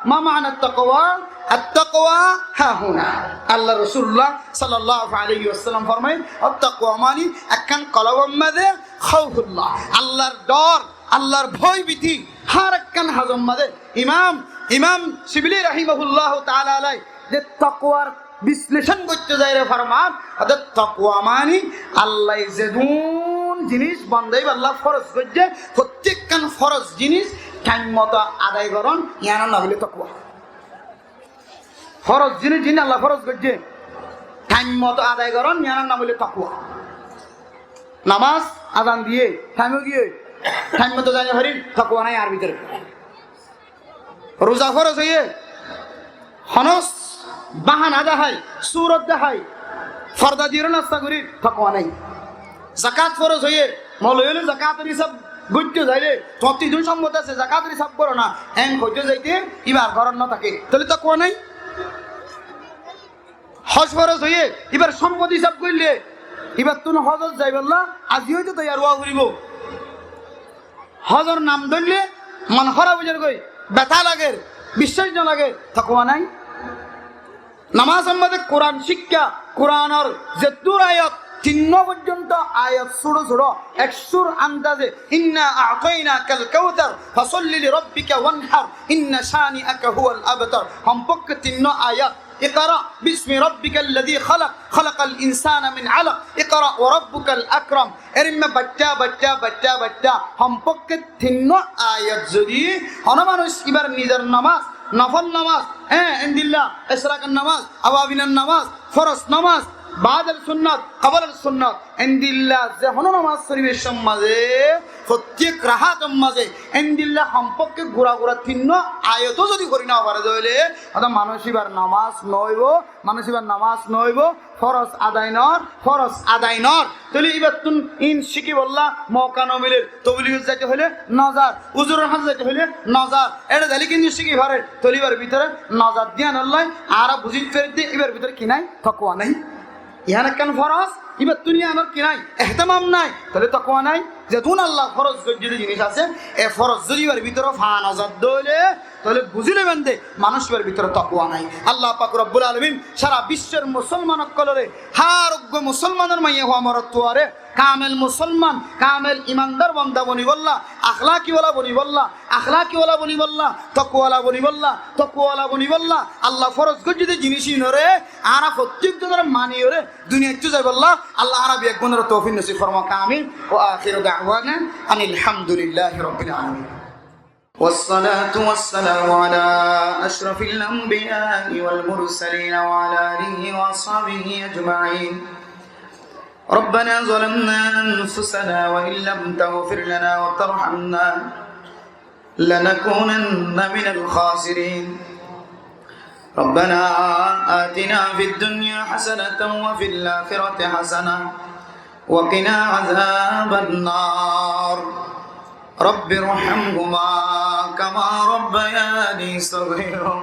ما معنى التقوى؟ التقوى ها هنا. Allah Rosulullah sallallahu alaihi wasallam formai, "التقوى" mani ekkán kolbor maze "خوف الله", Allahr dor, Allahr bóy biti, hár ekkán házor maze. Imam, Imam Shibli rahimahullahu taala alai ze takwar bislecón goittó zaiyóre formar, óde takwa mani Allaye zedún jinis bonda íballa foroz goijjé, fottíkkán foroz jinis thaim moto adai gorón, yiánor nam óilde takwa. Foroz jinis, jinis Allaye foroz goijjé, thaim moto adai gorón, yiánor nam óilde takwa. Namás azan diyé, thaim óigiyói, thaim moto zai nofarir, takwa nái añár bútore. Ruza foroz óiye, honó bahana dahái, surot dahái, forda diyóre nasta gorir, takwa nái. Zakat foroz óiye, moulovi ókkole zakator hísab goittó zaile, "Tuáñrtu idún sompot asé, zakator hísab goró na", en hoitó zaite, íbar górot no táke, tóile takwa nái. Hoj foroz óiye, íbar sompot hísab goille, íbattún hojot zaibálla aijja óite toiyar ówa foribó. Hojor nam dóille mon hóraf ói zargói, betá lager, biccác no lager, takwa nái. Namásor maze Kuran cíkka, Kuranor zeddúr ayat, tinnúa foijjonto ayat suço suço, ek sur andaze, "إنا أعطيناك الكوثر فصل لربك وانحر إن شانئك هو الأبتر." Hompókke tinnúa ayat, "اقرأ باسم ربك الذي خلق خلق الإنسان من علق اقرأ وربك الأكرم." Erme baiththá, baiththá, baiththá, baiththá, hompókke tinnúa ayat zodi honó manúic íbar nizor namás, nofol namás, hé, endilla, ecrakor namás, awabinor namás, foroz namás, baadal sunnot, qobolal sunnot, endilla ze honó namás córibar maze, fottík rakátor maze, endilla hompókke gura gura tinnúa ayat zodi fori no fare tóile, óde manúic íbar namás no óibo, manúic íbar namás no óibo, foroz adai nor, foroz adai nor. Tóile íbattún in cíkibálla mouka no miler, tobligót zaito hoile no zar, uzuror hañsé zaito hoile no zar. Ére zaile kintu cíki fare, tóile íbar bútore no zar de yíanolla añára buzí farir de íbar bútore ki nái? Takwa nái. Yián ekkán foroz, íbattún yíanor ki nái? Ehtemam nái, tóile takwa nái. Zedún Allaye foroz goijjé de jinis asé, e foroz zodi íbar bútore fa no zar de óile, tóile buzí loiben de manúic íbar bútore takwa nái. Allah pak Rabbul Alamin sára biccór musolman ókkolore, hár uggwá musolmanor maiyafua morotfuare, kamel musolman, kamel imandar bonda bonibálla, akhlaki wala bonibálla, akhlaki wala bonibálla, takwa wala bonibálla, takwa wala bonibálla, Allaye foroz goijjé de jinis inore añára fottík zonore maniyóre duniyaittú zaibálla Allah añára beggúnore toufik nosib formok. Amin. وآخر دعوانا أن الحمد لله رب العالمين. والصلاة والسلام على أشرف الأنبياء والمرسلين وعلى آله وأصحابه أجمعين. ربنا ظلمنا أنفسنا وإن لم تغفر لنا وترحمنا لنكونن من الخاسرين. ربنا آتنا في الدنيا حسنة وفي الآخرة حسنة وقنا عذاب النار. رب ارحمهما كما ربياني صغيرا.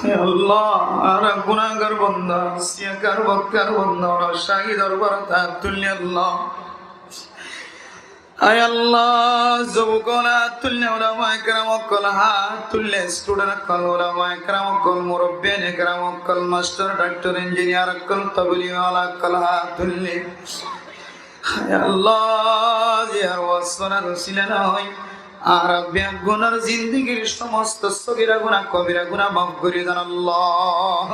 Hé Allah, añára gunágar bonda, siyakar botkar bonda, añára cáhi dorbarot hát tullí Allah. Ai Allah, zobuk ókkol hát tullé, ulamaye keram ókkol hát tullé, student ókkol, ulamaye keram ókkol, murobbiyan keram ókkol, mastor, daktor, injiniyar ókkol, tobligwala ókkol hát tullé. Ai Allah, ziyar waz ónar usila loi añára beggúnor zindigir somosto sogira guná, kobira guná maf gorí don Allah.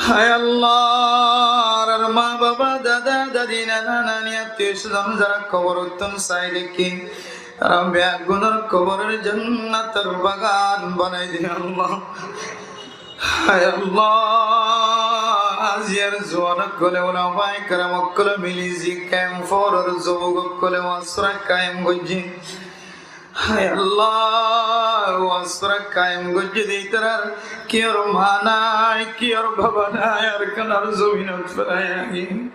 Hái Allah, añárar ma baba, dada, dadi, nana, nani, attiyo sózon zará koborottún sai dekí, añára beggúnor koborore jonnotor bagan banai de Allah. Hái Allah, aziyar zuwan ókkole, ulamaye keram ókkole mili ze kemp foror zobuk ókkole wasra kayem goijjé. Hái Allah, wasra kayem goijjé de ítarar kiyór ma nai, kiyór baba nai, Arkanor zominot félaiya giyé.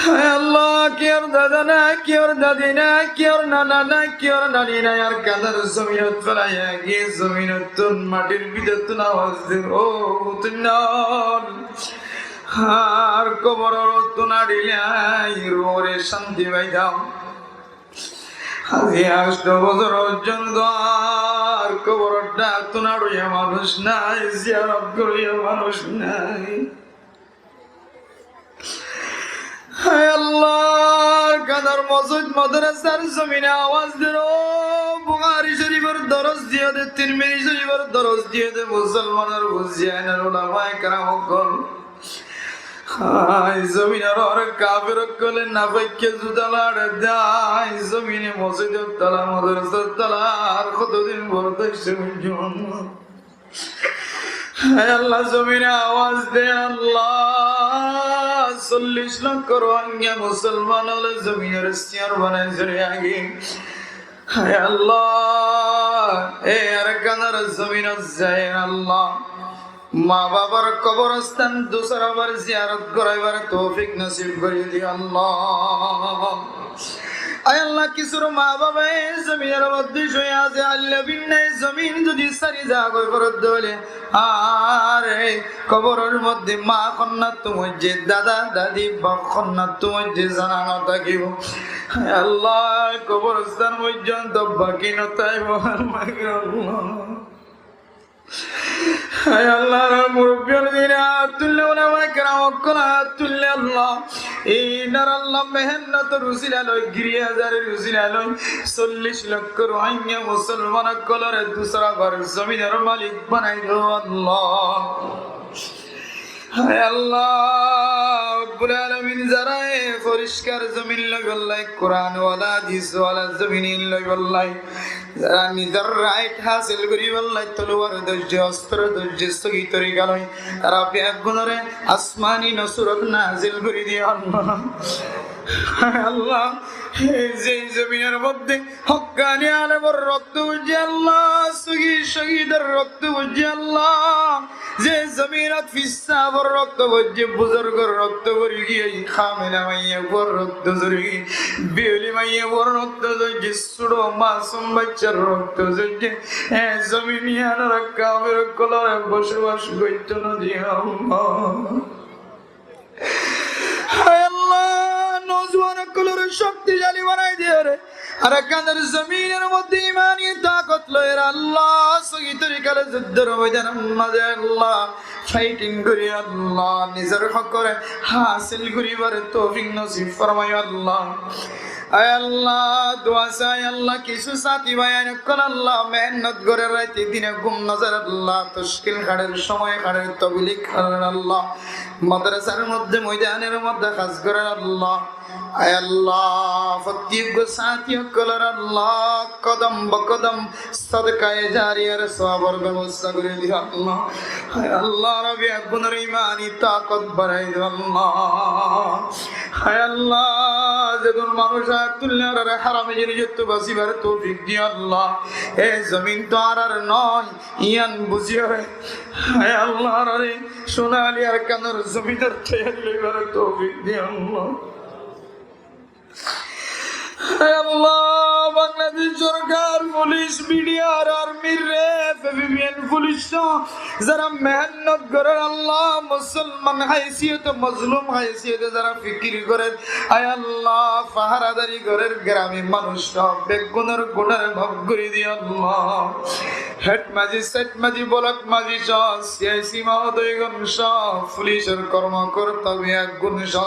Hái Allah, kiyór dada nai, kiyór dadi nai, kiyór nana nai, kiyór nani nai, Arkanor zominot félaiya giyé, zominottún, matir bútottún awaz der, ó, uthí no. Ar koborottún añçilé ai, ruhore cánti faitám. Aijja añctho bosór foijjonto ar kobor or dhak tún aroiya manúc nai, ziyarot goróiya manúc nai. Hái Allah, Arkanor mosjid madrasar zomine awaz der, Buhári Córifor doros diyé de, Tirmizi Córifor doros diyé de, musolmanor buziyain ar ulamaye keram ókkol. Hái zominor uore kafer ókkole nafaikka zuta laçe de, hái zomine mosjidor tola, madrasar tola ar kotodin bordac óibo? Hái Allah, zomine awaz de Allah, sollic lokko Rohingya musolman ókkole zominor siyar banai zori agi. Hái Allah, e Arkanor zominot zai Allah, ma babar koborostan dusra bar ziyarot goraibar toufik nosib gori diyo Allah. Ai Allah, kissúr ma babe e zominor modde cúi asé, Allah binnai zomin zodi sári zagói foredde óile, ar e koboror modde ma honnattu moijje, dada dadi baf honnattu moijje zana no tákibo. Ai Allah, koborostan foijjonto baki no táibo, Allah. Hái Allah, añárar murubbi ókkole zine hát tuille, ulamaye keram ókkole hát tuille Allah. Inor Allah mehennotor usila loi, giri hazaror usila loi, sollic lokko Rohingya musolman ókkolore dusra bar zominor malik banai do Allah. Hái Allah Rabbul Alamin, zara e foriskar zomin loibolla, Kuran wala, hadis wala zomin loibolla, zara nizor right hásil goribolla toluwar dóijje, ostro dóijje, sóhi torika loi, tara beggúnore asmani nusrot nazil gori diyo Allah. Hái Allah, e ze zominor modde hokkani alemor rokto boijje Allah, sóhi cóhidor rokto boijje Allah, ze zominot fissafor rokto boijje, buzurgor rokto bori giyé, hamila maiyafuar rokto zori giyé, biyoli maiyafuar rokto zori giyé, cúto masum baiccár rokto zori giyé, e zomin iyanore kafer ókkolore bosobac goitto no diyo Allah. Hái Allah, nozuwan ókkolore cokticali banai diyo re. Arkanor zominor modde imani takot loi re Allah, sóhi torika loi zuddor moidanor maze Allah, faiting gori Allah, nizor hókore hásil goribar toufik nosib formaiyo Allah. Ai Allah, dua sai Allah, kissú sáti báiyain ókkol Allah, mehennot gorer, raite dine gúm no zar Allah, toskil haçer, cómoi haçer, toblig gorer Allah, madrasar modde, moidanor modde ham gorer Allah. Ai Allah, fottí uggwá sáti ókkolor Allah, kodom ba kodom sodkaye jariyar sowabor bebosta gori diyo Allah. Hái Allah, añára beggúnor imani takot barai do Allah. Hái Allah, zedún manúc hát tuille añárare harami jinissottu basibar toufik diyo Allah. E zomin to añárar no, iyan buziyore, hái Allah, añárare cúnali Arkanor zominor toiyari loibar toufik diyo Allah. Hái Allah, Bangladec sorkar, fulic, BDR, army, ref, APBn fulic só zara mehennot gorer Allah, musolman haisiyote, mozlum haisiyote zara fikir gorer, ai Allah, faharadari gorer, grami manúc só beggúnor gunare maf gori diyo Allah. Hed mazi, said mazi, bolok mazi só, siyasi mohodoygon só, fulicor kormokorta beggún só,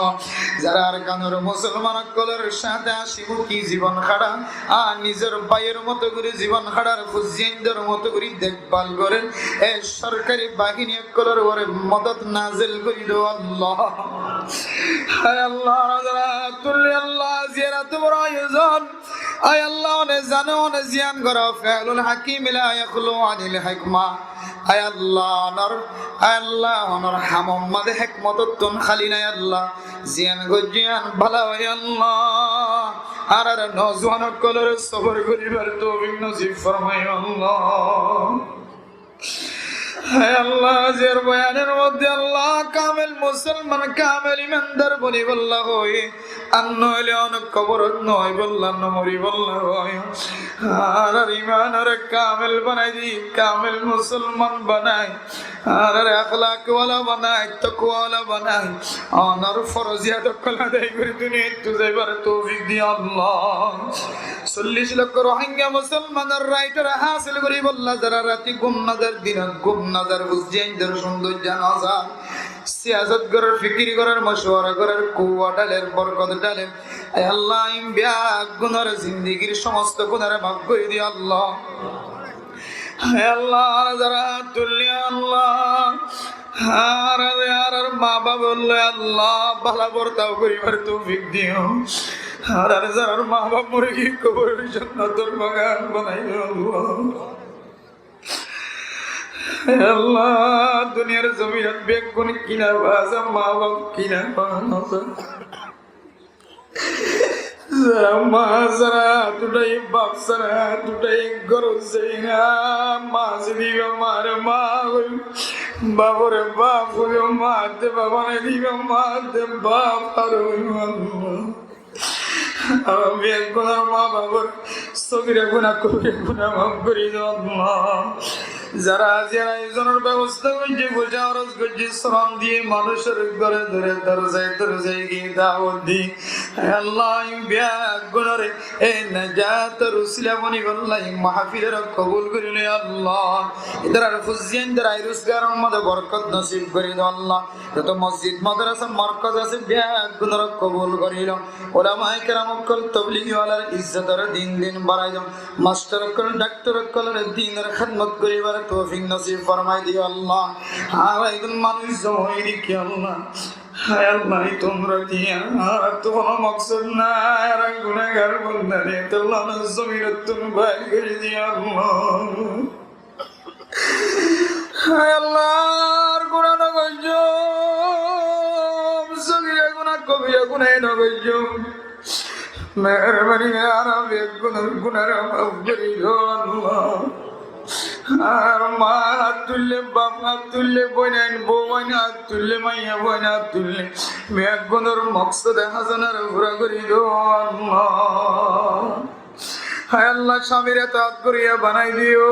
zara Arkanor musolman ókkolor sáte hási muki zibon hára, ar nizor báiyor moto gori zibon hárar, fuaindor moto gori dekbal gorer, e sorkari bahini ókkolor uore modot nazil gori do Allah. Hái Allah, añára zara hát tuille Allah, ziyarot boro ayozon, ai Allah, one zane, one ziyan goré, fe'lul hakimi la yakhlu anil hikma. Ai Allah, onor, ai Allah, onor hamor maze hikmotottún háli nai Allah. Ziyan goijjé yián bála, ai Allah. Añárar nozuwan ókkolore sobor goribar toufik nosib formaiyo Allah. Hái Allah, ziyar boyanor modde Allah, kamel musolman, kamel imandar bonibolla hoói, ar noóile onó koborot no aibolla, no moribolla hoói. Añárar imanore kamel banai di, kamel musolman banai, añárare akhlak wala banai, takwa wala banai, onor forziyat ókkol adai gori duniyaittú zaibar toufik di Allah. Sollic lokko Rohingya musolmanor right ore hásil goríbolla zará rati gúm no zar, dinot gúm no zar, buzíyaindor sundor jana zar, siyasot gorer, fikir gorer, mocuwara gorer, kuwa dhaler, borkot dhaler. Ai Allah, añí beggúnor zindigir somosto gunáre maf gorí diyo Allah. Ai Allah, añára zará tullí Allah, añárar, añárar ma baf ókkol loi Allah bála bortau goríbar toufik diyo. Añárar zarár ma baf mori giyé kobor jonnotor bagan banai diyo Allah. Ai Allah, duniyar zominot beggún kinafá asé, ma baf kinafá asé. Zará ma sára hát uthái, baf sára hát uthái, górot zai na, ma asé de íba mare ma hoibo, bafore baf hoibo, ma de baf banai de íba ma de baf hoibo. Añára beggúnor ma bafor sogíra guná, kobíra guná maf gorí do Allah. Zará aijjar ayojonor bebosta goijjé, foicá hóros goijjé, srom diyé, manúcor góre góre, dorzaye dorzaye giyé dawot diyé, ai Allah, añí beggúnore e najator usila boni bolla e mahfilore kobul gorí loi Allah. Ítarar fuainor ayi ruzgaror modde borkot nosib gorí do Allah. Joto mosjid, madrasa, morkoz asé, beggúnore kobul gorí lo. Ulamaye keram ókkol, tobligi walar izzotor din din barai do. Mastor ókkol, daktor ókkolore dinor hédmot goríbar toufik nosib formai diyo Allah. Añára eggún manúic zoma óiyi de ki Allah. Ai Allah, e tumra diya, añárattu hono moksod nai, añára gunágar banda de, tolla zominottu bair gorí diyo Allah. Ai Allah, ar guná no goijjum, sogíra guná, kobíra guná no goijjum. Meherbani gorí añára beggúnor gunáre maf gorí do Allah. Ar ma hát tuille, baf hát tuille, boinain, bouain hát tuille, maiyafuain hát tuille, beggúnor moksode hásanare fura gorí do Allah. Ai Allah, camire itaat goríya banai diyo,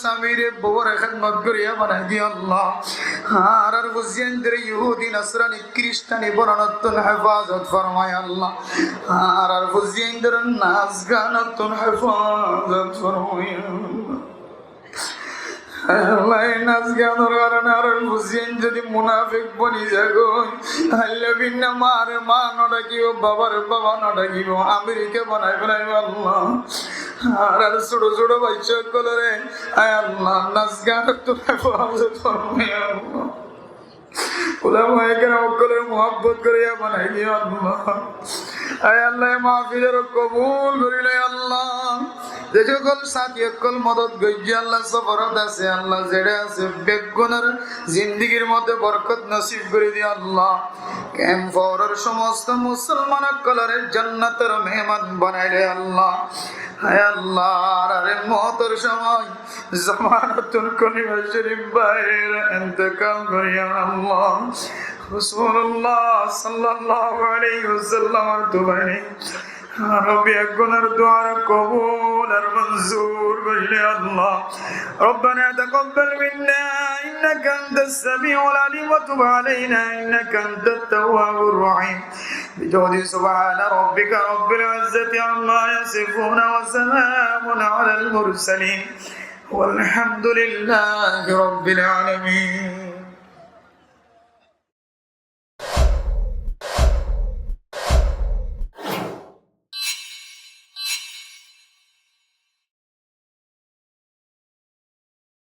camire bouwore hédmot goríya banai diyo Allah. Añárar fuaindore Yahudi, Nasrani, Kiristani bonanottún hefazot formai Allah. Añárar fuaindore nas ganottún hefazot formai Allah. Ai Allah, e nas ganor karone añárar fuain zodi munafik boni zagói, ailla binna mare ma no dakibo, babare baba no dakibo, Amerika banai felaibo Allah. Añárar cóto cóto bacca ókkolore, ai Allah, nas ganottún hefazot formai Allah. Ulamaye keram ókkolore muhabbot goríya banai diyo Allah. Ai Allah, e mahfilore kobul gorí lo Allah. Ze ókkol sáti ókkol modot goijjé Allah, soforot asé Allah, zeçé asé, beggúnor zindigir modde borkot nosib gorí diyo Allah. Kemfor somosto musolman ókkolore jonnotor meheman banai lo Allah. Ai Allah, añárar moutor somoi zamanottún kolima shorif bair intekal goijjé Allah. Rosulullah sallallahu alaihi wasallamor duaire. Añára beggúnor duare kobul ar monzur gorí lo Allah. ربنا تقبل منا إنك أنت السميع العليم وتب علينا إنك أنت التواب الرحيم. بجود سبحان ربك رب العزة عما يصفون وسلام على المرسلين والحمد لله رب العالمين.